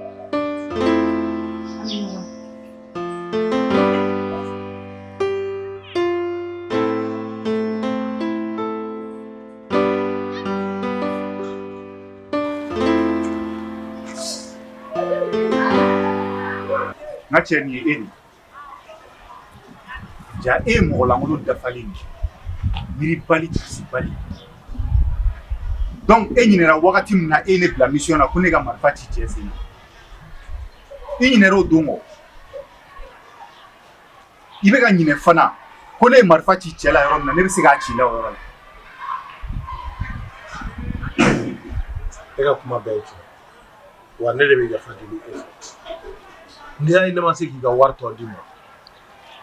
N ka cɛ, nin ye e de ye. Ja e ye mɔgɔ lankolon dafalen de ye, miiribali, jusibali. Donc e ɲinɛra wagati min na e ye ne bila mission na ko ne ka marifa ci cɛ sen na, i ɲinɛra o don kɔ. I bɛ ka ɲinɛ fana ko ne ye marifa ci cɛ la yɔrɔ min na, ne bɛ se k'a ci la o yɔrɔ la. E ka kuma bɛɛ ye tiɲɛ wa, ne de bɛ yafa deli e fɛ. N'i y'a ye ne ma se k'i ka wari tɔ d'i ma,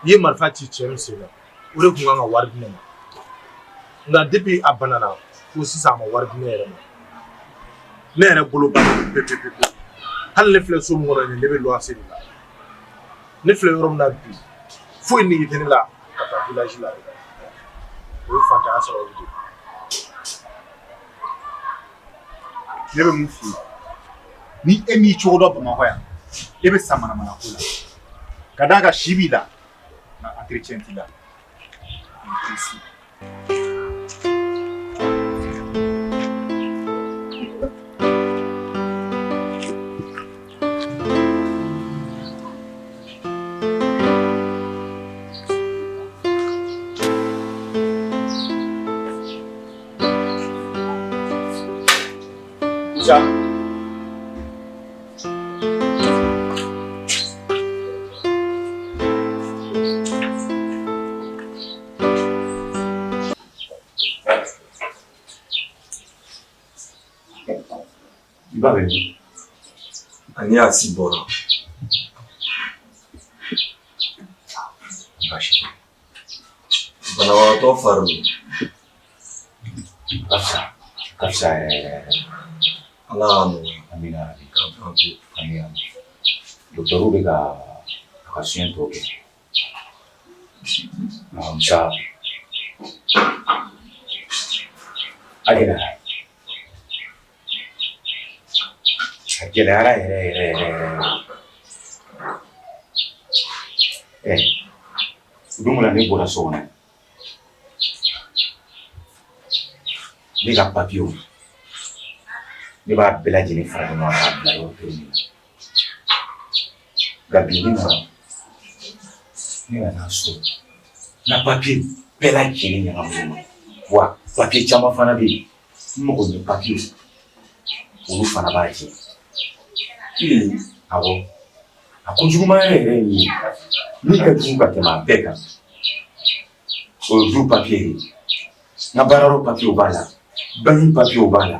i ye marifa ci cɛ min sen na, o de tun kan ka wari di ne ma. Nka depuis a banana fo sisan, a ma wari di ne yɛrɛ ma. Ne yɛrɛ bolo bannen pewu pewu pewu. Hali ne filɛ so min kɔnɔ nin, ne bɛ luwanse de la. Ne filɛ yɔrɔ min na bi, foyi nege tɛ ne la ka taa village la. O ye fantanya sababu de ye. Ne bɛ mun f'i ye, ni e m'i cogo dɔn Bamakɔ yan, e bɛ sa manamana ko la, ka d'a kan si b'i la nka entretien t'i la. Merci. Musa. Ba bɛ min? Ani a si bɔra. Baasi tɛ. Banabagatɔ fari dun? Ka fisa. Ka fisa yɛrɛ yɛrɛ yɛrɛ. Ala k'a nɔgɔya. Amina yarabi. K'a ban pewu. Amina. Docteur bɛ ka a ka soins tɔ kɛ. Nka Musa, a gɛlɛyara. A gɛlɛyara yɛrɛ yɛrɛ yɛrɛ yɛrɛ. Ɛ don min na ne bɔra so kɔnɔ, ne ka papiyew, ne b'a bɛɛ lajɛlen fara ɲɔgɔn kan k'a bila yɔrɔ kelen de la. Nka bi ne nana, ne nana sɔrɔ n ka papiye bɛɛ lajɛlen ɲagaminen don. Wa papiye caman fana bɛ yen, n mago bɛ papiyew, olu fana b'a jɛ. Awɔ, a ko juguman yɛrɛ yɛrɛ ye min ye, min ka jugu ka tɛmɛ a bɛɛ kan, o ye du papiye ye. N ka baarayɔrɔ papiyew b'a la, banki papiyew b'a la,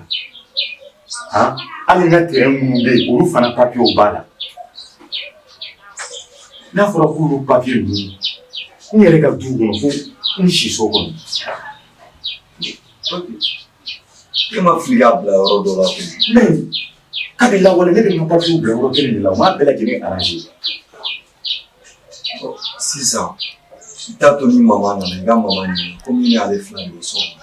han, hali n ka terrain minnu bɛ yen, olu fana papiyew b'a la. N'a fɔra k'olu papiye ninnu, n yɛrɛ ka du kɔnɔ fo n siso kɔnɔ. E ma fili k'a bila yɔrɔ dɔ la koyi. Mais kabi lawale ne bɛ n ka papiyew bila yɔrɔ kelen de la, u m'a bɛɛ lajɛlen arranger. Sisan i t'a to ni mama nana, i ka mama ɲininka komi i ni ale fila de bɛ so kɔnɔ.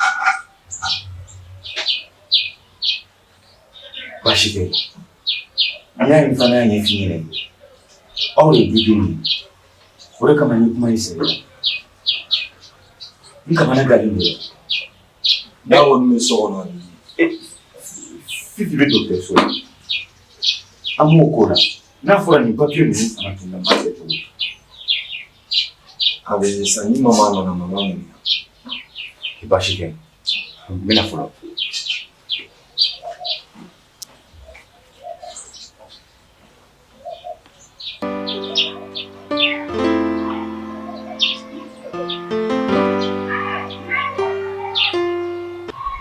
Baasi tɛ. An y'a ye fana y'a ɲɛf'i ɲɛna. Aw de ye dudenw ye. O de kama n ye kuma in sɛbɛ la. N kamana gannen don dɛ. N'a kɔni bɛ so kɔnɔ a bɛ ye. Fifi bɛ dɔgɔtɔrɔso la. An b'o ko la. N'a fɔra nin papiye ninnu fana tununna, n b'a kɛ cogo di? A bɛ ye sa, ni mama nana, mama ɲininka. Baasi tɛ. N bɛna fɔlɔ.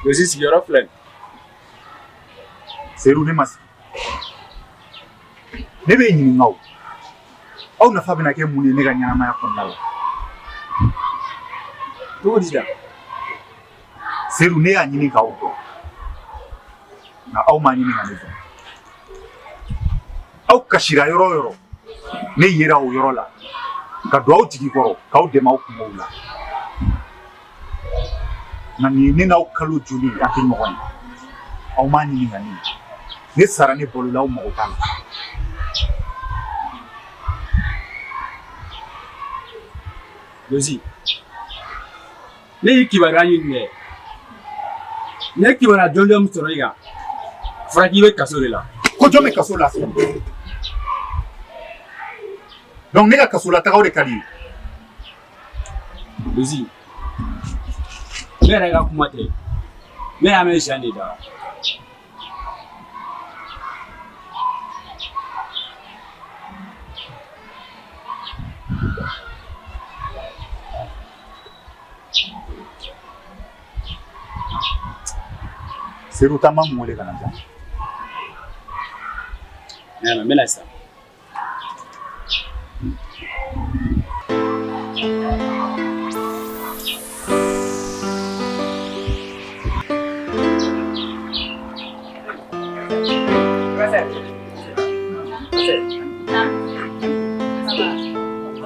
Gosi sigiyɔrɔ filɛ. Seyidu, ne ma sigi. Ne b'e ɲininka o. Aw nafa bɛna kɛ mun ye ne ka ɲɛnamaya kɔnɔna la? Cogo di da? Seyidu, ne y'a ɲini k'aw dɔn. Nka aw m'a ɲini ka ne dɔn. Aw kasira yɔrɔ o yɔrɔ, ne yera o yɔrɔ la ka don aw jigi kɔrɔ k'aw dɛmɛ aw kunkow la. Nka nin ye ne n'aw kalo joli ye an tɛ ɲɔgɔn ye. Aw m'a ɲini ka ne ye. Ne sara ne balola aw mago t'a la. Gosi, ne y'i kibaruya ɲini dɛ. Ne ye kibaruya jɔnjɔn min sɔrɔ i kan, a fɔra k'i bɛ kaso de la. Ko jɔn bɛ kaso la? Donc ne ka kaso la tagaw de ka di ye. Gosi, ne yɛrɛ ka kuma tɛ. Ne y'a mɛn Jean de da. Seyidu, taa mamu wele ka na jan. N bɛna sisan.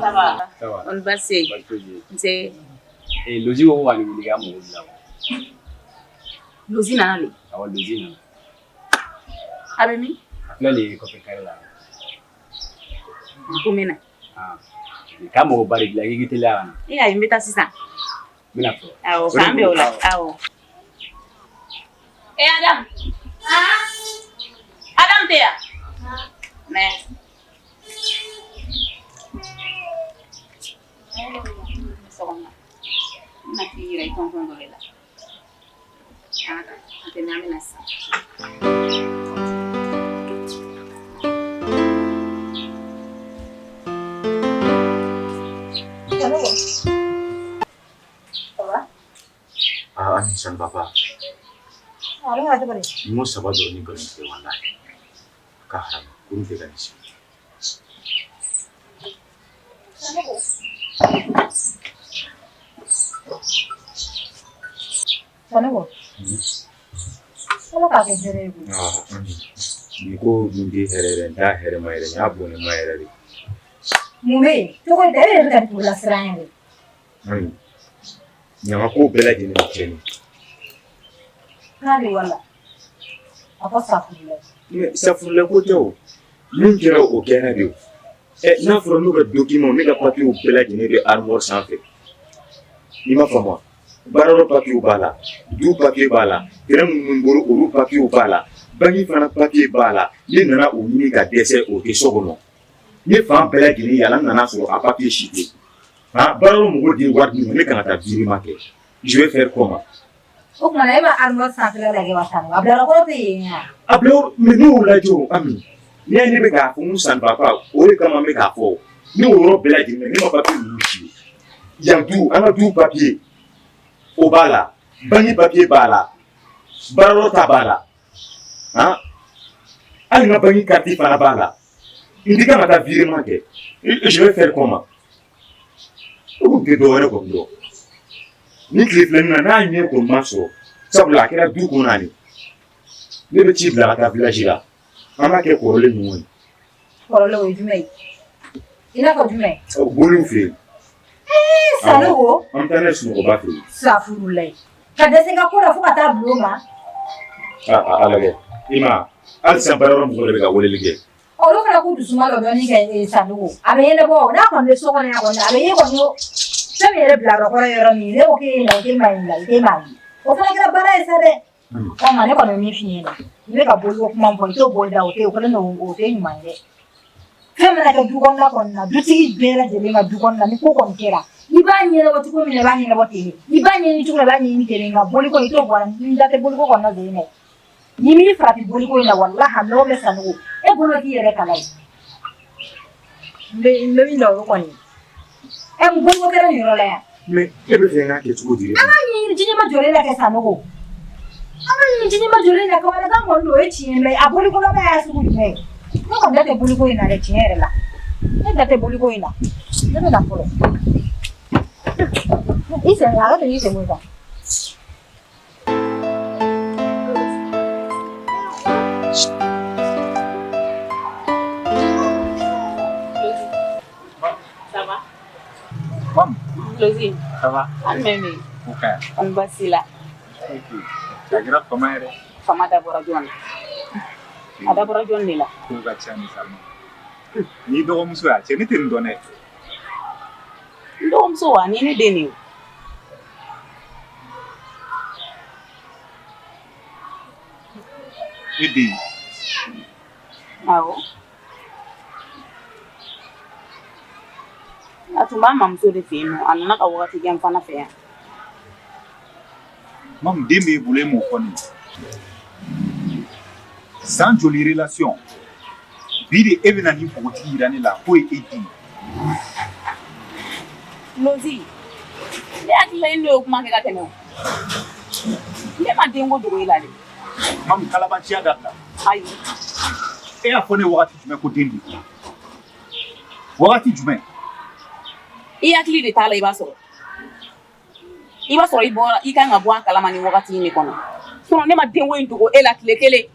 Ça va. Ça va. On va se. Nse. Eh, Lozi ko ka nin wuli k'a mago b'i la. Lozi nana le. Awɔ, Lozi nana. A bɛ min? A filɛ nin ye kɔfɛ kare la. Ko n bɛ na. Ah. K'a mago ba de b'i la, k'i k'i teliya ka na. E ayi, n bɛ taa sisan. N bɛna fɔlɔ. Awɔ, k'an bɛn o la. Awɔ. E Adam. Adam tɛ yan? Mɛ. Sɔgɔma. N bɛna t'i yira i tɔntɔn dɔ de la. An ka taa. An tɛ mɛn, an bɛ na sisan. Ah, Ami, ça ne va pas. A bɛ ka cogo di? N ko saba dɔrɔn ni nkalon tigɛ walahi. Ka haram, kurun tɛ ka nin sigi. Sanogo. Ala k'a kɛ hɛrɛ ye koyi. Nin ko dun tɛ hɛrɛ yɛrɛ, n t'a hɛrɛ ma yɛrɛ, n y'a bɔnɛ ma yɛrɛ de. Mun bɛ yen? Cogo di? E yɛrɛ bɛ ka nin lasiran yɛrɛ. Ayi, ɲama ko bɛɛ lajɛlen bɛ tiɲɛ. K'ale wala. A fɔ safurulayi. Mais safurulayi ko tɛ o. Min kɛra o kɛra de o. Ɛ n'a fɔra n'u ka document ne ka papiers bɛɛ lajɛlen bɛ armoire sanfɛ. I m'a faamu wa? Baarayɔrɔ papiers b'a la, du papier b'a la, terrain minnu bɛ n bolo olu papiers b'a la, banque fana papier b'a la. Ne nana o ɲini ka dɛsɛ o tɛ so kɔnɔ. Ne fan bɛɛ lajɛlen yala n nana sɔrɔ a papier si tɛ yen. Han baarayɔrɔ mɔgɔw de ye wari di ne ma ne kan ka taa virement kɛ. Je vais faire comment? O tuma na e ma armoire sanfɛla lajɛ wa Sanogo? A bila yɔrɔ tɛ yen wa? A bila yɔrɔ mais ne y'o lajɛ o Ami. N'i y'a ye ne bɛ k'a fɔ n ko ça ne va pas o de kama n bɛ k'a fɔ. Ne y'o yɔrɔ bɛɛ lajɛlen ne ma papier ninnu si ye. Yan du an ka du papier o b'a la, banque papier b'a la, baarayɔrɔ ta b'a la. Han hali n ka banque carte fana b'a la. N tɛ kan ka taa virement kɛ. Je vais faire comment? O kun tɛ dɔwɛrɛ kɔni dɔn. Ni tile filanin na n'a ɲɛ kɔni ma sɔrɔ sabula a kɛra du kɔnɔ ani ne bɛ ci bila ka taa village la an b'a kɛ kɔrɔlen ɲɔgɔn ye. Kɔrɔlen o ye jumɛn ye? I n'a fɔ jumɛn? Boliw fɛ yen. Ee Sanogo. An bɛ taa n'a ye sunɔgɔba fɛ yen. Safurulayi. Ka dɛsɛ n ka ko la fo ka taa bulon ma. Aa ala kɛ i ma hali sisan baarayɔrɔ mɔgɔw de bɛ ka weleli kɛ. Olu fana k'u dusuma lɔ dɔɔni kɛ Sanogo. A bɛ ɲɛnabɔ n'a kɔni bɛ so kɔnɔ yan kɔni a bɛ ye kɔni fɛn min yɛrɛ bila yɔrɔ kɔrɔ yɔrɔ min ne ko k'e ye na o k'e ma ɲininka i t'e m'a ye. O fana kɛra baara ye sa dɛ. Ɔ nka ne kɔni bɛ min f'i ɲɛna i bɛ ka boliko kuma min fɔ i t'o boli da o tɛ o kɛlen don o tɛ ɲuman ye dɛ. Fɛn mana kɛ du kɔnɔna kɔni na dutigi bɛɛ lajɛlen ka du kɔnɔna ni ko kɔni kɛra i b'a ɲɛnabɔ cogo min na i b'a ɲɛnabɔ ten de i b'a ɲɛɲini cogo min na i b'a ɲɛɲini ten de nka boliko i t'o bɔ a la n da tɛ boliko kɔni na ten dɛ. N'i m'i farati boliko in na walahi a nɔgɔ bɛ Sanogo e bolo k'i yɛrɛ kala ye. N bɛ min dɔn o kɔni ɛ mun boliko kɛra nin yɔrɔ la yan. Mais e bɛ fɛ n k'a kɛ cogo di? An k'a ɲɛɲini jiɲɛma jɔlen la kɛ Sanogo. An k'a ɲɛɲini jiɲɛma jɔlen la kamanagan kɔni don o ye tiɲɛ ye mais a boliko laban y'a sugu jumɛn ye? Ne kɔni da tɛ boliko in na dɛ tiɲɛ yɛrɛ la. Ne da tɛ boliko in na. Ne bɛ na fɔlɔ. I sen a ka to i sen bɔ i kan. Ça va? Mamu. Lozi. Ça va? An bɛ min? O ka ɲi. An baasi la. A kɛra fama ye dɛ. Fama dabɔra jɔn na? A dabɔra jɔn de la? Kow ka ca ni Salma. N'i dɔgɔmuso y'a cɛ ne tɛ nin dɔn dɛ. N dɔgɔmuso wa? Nin ye ne den de ye. E den? Awɔ. A tun b'a mamuso de fɛ yen nɔ, a nana ka wagati kɛ n fana fɛ yan. Mamu den b'e bolo e m'o fɔ ne ye. San joli relation bi de e bɛna nin npogotigi yira ne la k'o ye e den ye. Lozi, ne hakili la i n'o ye kuma kɛ ka tɛmɛ o. Ne ma denko dogo i la dɛ. Mamu kalabanciya dabila. Ayi. E y'a fɔ ne wagati jumɛn ko den b'i bolo? Wagati jumɛn? I hakili de t'a la i b'a sɔrɔ. I b'a sɔrɔ i bɔra i kan ka bɔ a kalama nin wagati in de kɔnɔ. Sinon ne ma denko in dogo e la tile kelen.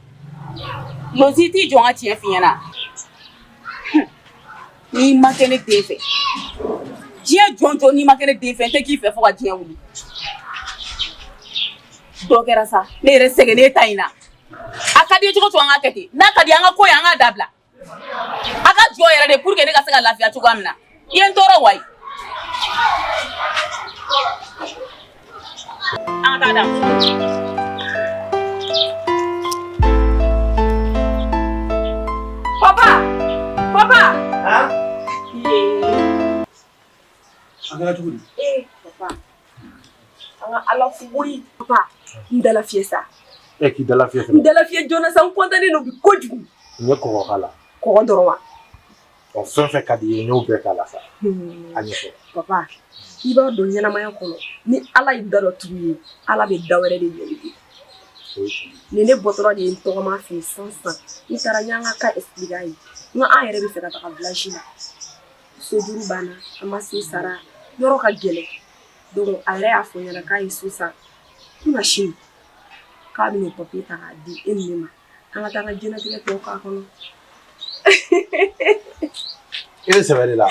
Lozi t'i jɔ n ka tiɲɛ f'i ɲɛna. N'i ma kɛ ne den fɛ diɲɛ jɔn jɔn n'i ma kɛ ne den fɛ n tɛ k'i fɛ fo ka diɲɛ wuli. Dɔ kɛra sa ne yɛrɛ sɛgɛnnen ta in na. A ka di i ye cogo o cogo an k'a kɛ ten n'a ka di an ka ko ye an k'a dabila. A ka jɔ yɛrɛ de pour que ne ka se ka lafiya cogoya min na. I ye n tɔɔrɔ wayi. An ka taa da. Papa! Papa! Han? Yee. A kɛra cogo di? Ee papa, an ka Ala fo koyi. Papa, n dala fiyɛ sa. E k'i dala fiyɛ. N dala fiyɛ joona sa, n kɔntannen don bi kojugu. N ye kɔgɔ k'a la. Kɔgɔ dɔrɔn wa? Ɔ fɛn fɛn ka di i ye n y'o bɛɛ k'a la sa. A ɲɛfɔ. Papa, i b'a dɔn ɲɛnamaya kɔnɔ ni Ala ye da dɔ tugu i ye, Ala bɛ da wɛrɛ de yɛlɛ i ye. Nin ne bɔtɔla de ye n tɔgɔma fɛ yen sisan sisan. N taara n y'an ka cas expliquer a ye. N ko an yɛrɛ bɛ fɛ ka taga village la. Sojuru banna, an ma so sara, yɔrɔ ka gɛlɛn. Donc a yɛrɛ y'a fɔ n ɲɛna k'a ye so san. Kunasini k'a bɛn'o papier ta k'a di e ni ne ma. An ka taa an ka diɲɛlatigɛ tɔ k'a kɔnɔ. E bɛ sɛbɛ de la.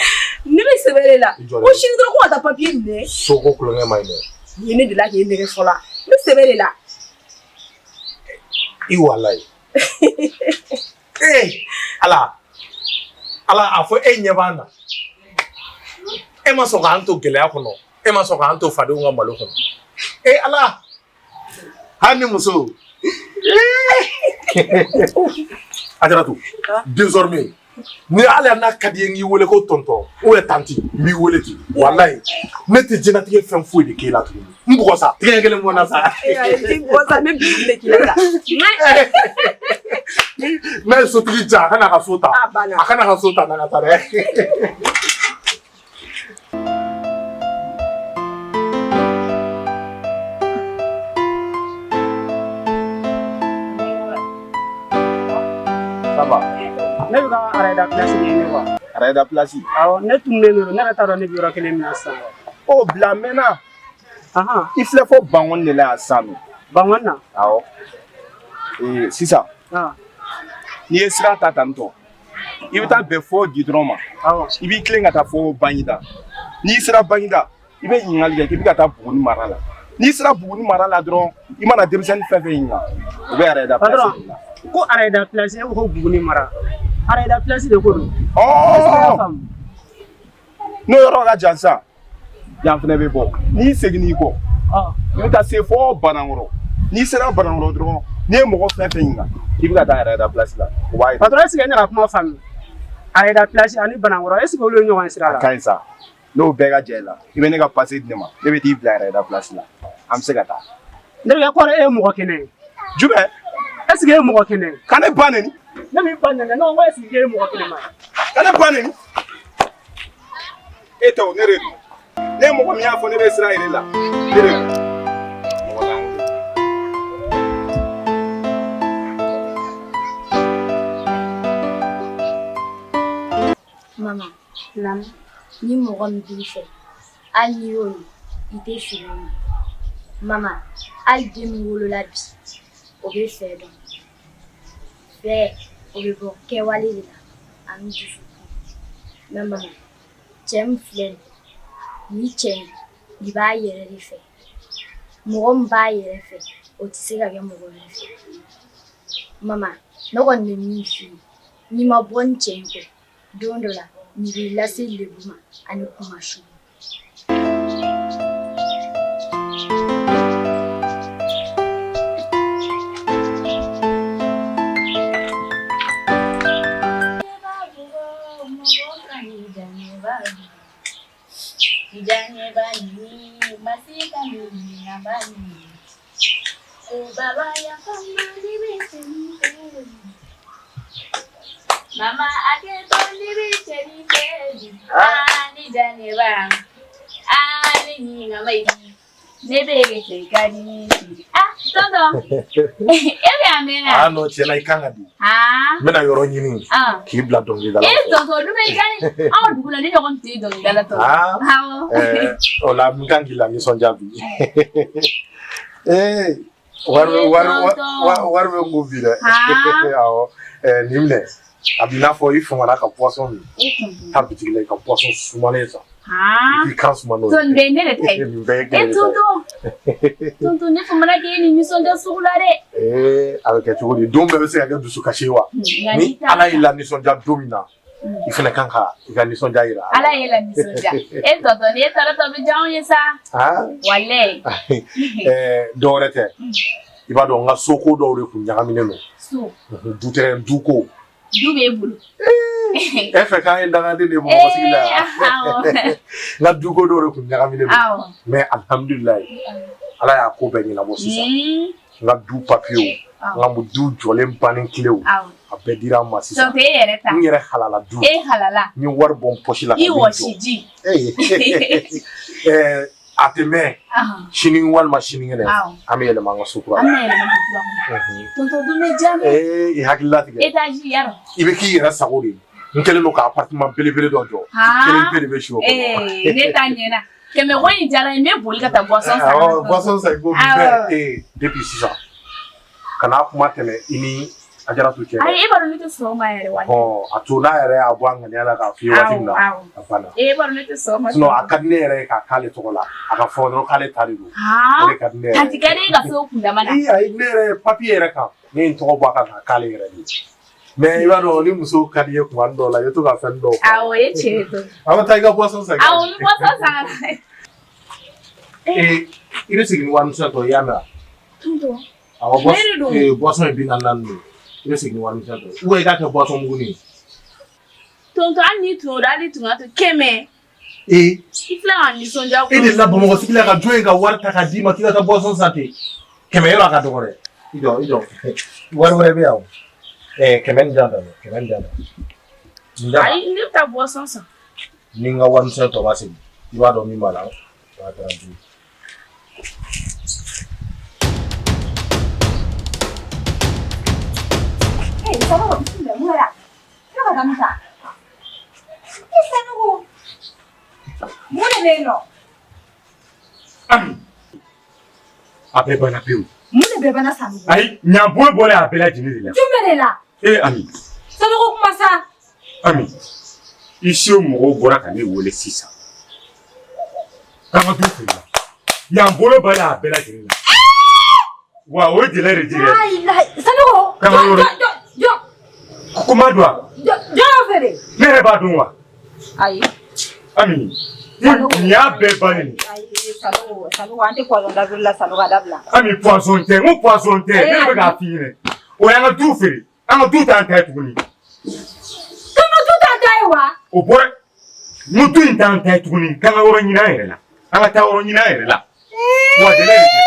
Ne bɛ sɛbɛ de la. Ko sini dɔrɔn ko ka taa papier minɛ. Soko kulonkɛ man ɲi dɛ. Nin ye ne delila k'e nɛgɛ fɔlɔ. Ne bɛ sɛbɛ de la. I walayi. Ee Ala Ala a fɔ e ɲɛ b'an na. E ma sɔn k'an to gɛlɛya kɔnɔ. E ma sɔn k'an to fadenw ka malo kɔnɔ. Ee Ala. Hali ni muso. Ajaratu, désormais ni hali n'a ka di ye n k'i wele ko tonton ou bien tantie n b'i wele ten walayi ne tɛ diɲɛlatigɛ fɛn foyi de k'e la tuguni n bugɔ sa tigɛ kelen bɔ n na sa. N bugɔ sa ne bisou de k'i la sa. N'a ye sotigi ja a ka n'a ka so ta a ka n'a ka so ta n'a ka taa dɛ. Ça va. Ne bɛ ka Arayida place de ɲini quoi. Arayida place. Awɔ, ne tununnen don, ne yɛrɛ t'a dɔn ne bɛ yɔrɔ kelen min na sisan. O bila mɛnna. I filɛ fɔ Bankɔni de la yan sisan nɔ. Bankɔni na? Awɔ. Ee sisan. N'i ye sira ta tantɔ. I bɛ taa bɛn fo gidɔrɔn ma i b'i tilen ka taa fo Baginda n'i sera Baginda i bɛ ɲininkali kɛ k'i bɛ ka taa Buguni mara la n'i sera Buguni mara la dɔrɔn i mana denmisɛnnin fɛn fɛn ɲininka u bɛ Arayida place Patron ko Arayida place e ko ko Buguni mara Arayida place de ko don. N'o yɔrɔ ka jan sisan yan fana bɛ bɔ n'i seginn'i kɔ i bɛ taa se fo Banankɔrɔ n'i sera Banankɔrɔ dɔrɔn n'i ye mɔgɔ fɛn fɛn ɲininka k'i bɛ ka taa Arayida place la o b'a yira. Patron est ce que ne ka kuma faamu Arayida place ani Banankɔrɔ est ce que olu ye ɲɔgɔn sira la. A ka ɲi sa n'o bɛɛ ka jan i la i bɛ ne ka passe di ne ma ne bɛ t'i bila Arayida place la an bɛ se ka taa. Ne bɛ kɔrɔ e ye mɔgɔ kɛnɛ ye. Jumɛn? Est ce que e ye mɔgɔ kɛnɛ ye. Ka ne ba neni. Ne m'i ba neni ne ko est ce que e ye mɔgɔ kɛnɛma ye. Ka ne ba neni. E tɛ o ne de don ne mɔgɔ min y'a fɔ ne bɛ sira yir'i la ne de don mɔgɔ lankolon. Mama, naamu, ni mɔgɔ min b'i fɛ hali n'i y'o ye i tɛ fili o ma. Mama, hali den min wolola bi o bɛ fɛ dɔn. Fɛ o bɛ bɔ kɛwale de la ani dusukun. Mais mama, cɛ min filɛ nin ye nin cɛ in nin b'a yɛrɛ de fɛ. Mɔgɔ min b'a yɛrɛ fɛ o tɛ se ka kɛ mɔgɔ wɛrɛ fɛ. Mama, ne kɔni bɛ min f'i ye n'i ma bɔ nin cɛ in kɔ don dɔ la nin b'i lase lebu ma ani kunmasuli. Mama a kɛ to ni bɛ cɛnin fɛ aa ni janeba aa ni ɲininka ne bɛ cɛ ka di ah tonton e bɛ yan mɛnna ah non tiɲɛ na i kan ka di ah n bɛna yɔrɔ ɲini ah k'i bila dɔnkilida la e tonton olu bɛ diya anw dugu la ne ɲɔgɔn tɛ dɔnkilida la tonton ah awɔ o la n kan k'i lanisɔndiya bi ee wari bɛ wari wari bɛ n kun bi dɛ awɔ nin minɛ a b'i n'a fɔ i famana ka boisson min taa bitigi la i ka boisson sumalen san i k'i kan suma n'o ye nin bɛɛ ye ne de ta ye nin bɛɛ ye e kelen de ta tonton tonton ne famana k'e ni nisɔndiya sugu la dɛ ye ee a bɛ kɛ cogo di don bɛɛ bɛ se ka kɛ dusukasi ye wa Nka ni n'i taara Ala y'i lanisɔndiya don min na i fana kan ka i ka nisɔndiya yira Ala y'e la nisɔndiya e tonton ni e taara tɔ bɛ diya anw ye sa aa walayi dɔ wɛrɛ tɛ i b'a dɔn n ka soko dɔw de tun ɲagaminen don so du duko du b'e bolo e fɛ k'an ye dangaden de ye Bamakɔ sigi la yan n ka duko dɔw de tun ɲagaminen don mais alihamudulilayi Ala y'a ko bɛɛ ɲɛnabɔ sisan n ka du papiyew n ka du jɔlen bannen kilew a bɛɛ dira n ma sisan donc e yɛrɛ ta n yɛrɛ halala du e halala n ye wari bɔ n poche la i wɔsi ji A tɛ mɛn sini walima sinikɛnɛ an bɛ yɛlɛma an ka so kura la. An bɛna yɛlɛma du kura kɔnɔ. Tonton dun bɛ diya ne. Ee i hakili latigɛ. Étage yarɔ. I bɛ k'i yɛrɛ sago de ye. N kɛlen don ka appartement belebele dɔ jɔ. Kelen pe de bɛ si o kɔnɔ. Ee ne ta ɲɛna. Kɛmɛ ko in diyara n ye, n bɛ boli ka taa boisson san. Awɔ boisson san i k'o min bɛɛ ee depuis sisan kana kuma tɛmɛ i ni Ajaratu cɛ. Ayi e b'a dɔn ne tɛ sɔn o ma yɛrɛ walayi. Ɔ a to n'a yɛrɛ y'a bɔ a ŋaniya la k'a f'i ye waati min na a banna. E b'a dɔn ne tɛ sɔn o ma. Sinon a ka di ne yɛrɛ ye k'a k'ale tɔgɔ la a ka fɔ dɔrɔn k'ale ta de don. O de ka di ne yɛrɛ ye. Tanti ka di e ka se o kundama na. Ayi ayi ne yɛrɛ ye papier yɛrɛ kan ne ye n tɔgɔ bɔ a kan k'a k'ale yɛrɛ de ye. Mais i b'a dɔn ni muso ka di i ye kuma dɔw la i bɛ to ka fɛn dɔw fɔ. Awɔ o ye tiɲɛ ye tonton. An bɛ taa i ka boisson san. Awɔ n bɛ boisson san ka na. Ee i bɛ segin ni warimisɛn tɔ ye i y'a mɛn wa? Tonton. Awɔ boisson ye 44 de ye i bɛ segin ni warimisɛn tɔ ye ou bien i k'a kɛ boisson mugunin ye. Tonton hali n'i tun y'o dɔn hali i tun k'a to 100. Ee. I filɛ ka n nisɔndiya E delila Bamakɔ sigi la ka jɔn ye ka wari ta k'a d'i ma k'i ka taa boisson san ten 100 yɔrɔ a ka dɔgɔ dɛ i jɔ i jɔ wari wɛrɛ bɛ yan o ɛɛ 100 nin di yan tan 100 nin di yan tan. Nin d'a ma. Ayi ne bɛ taa boisson san. Ni n ka warimisɛn tɔ ma segin i b'a dɔn min b'a la o y'a garanti ye. Hey, Sanogo, bisimila, mun kɛra? E bɛ ka taa min ta? E Sanogo, mun de bɛ yen nɔ? Ami, a bɛɛ banna pewu. Mun de bɛɛ banna Sanogo? Ayi, ɲanbolo bɔlen a bɛɛ lajɛlen de la. Jumɛn de la? Ee Ami. Sanogo kuma sa. Ami, huissier mɔgɔw bɔra ka ne wele sisan. K'an ka du feere la. Ɲanbolo bɔlen a bɛɛ lajɛlen la. Wa o ye délai de di dɛ. Sanogo. K'an ka yɔrɔ. Jɔ. Kuma don wa? Jɔn y'o feere? Ne yɛrɛ b'a dɔn wa? Ayi. Ami, nin y'a bɛɛ bannen ye. Ayi Sanogo, Sanogo an tɛ poison dabiri la Sanogo a dabila. Ami poison tɛ, n ko poison tɛ, ne de bɛ k'a f'i ɲɛna. O y'an ka du feere. An ka du t'an ta ye tuguni. K'an ka du t'an ta ye wa? O bɔra n ko du in t'an ta ye tuguni k'an ka yɔrɔ ɲini an yɛrɛ la. An ka taa yɔrɔ ɲini an yɛrɛ la. Wa délai de dira.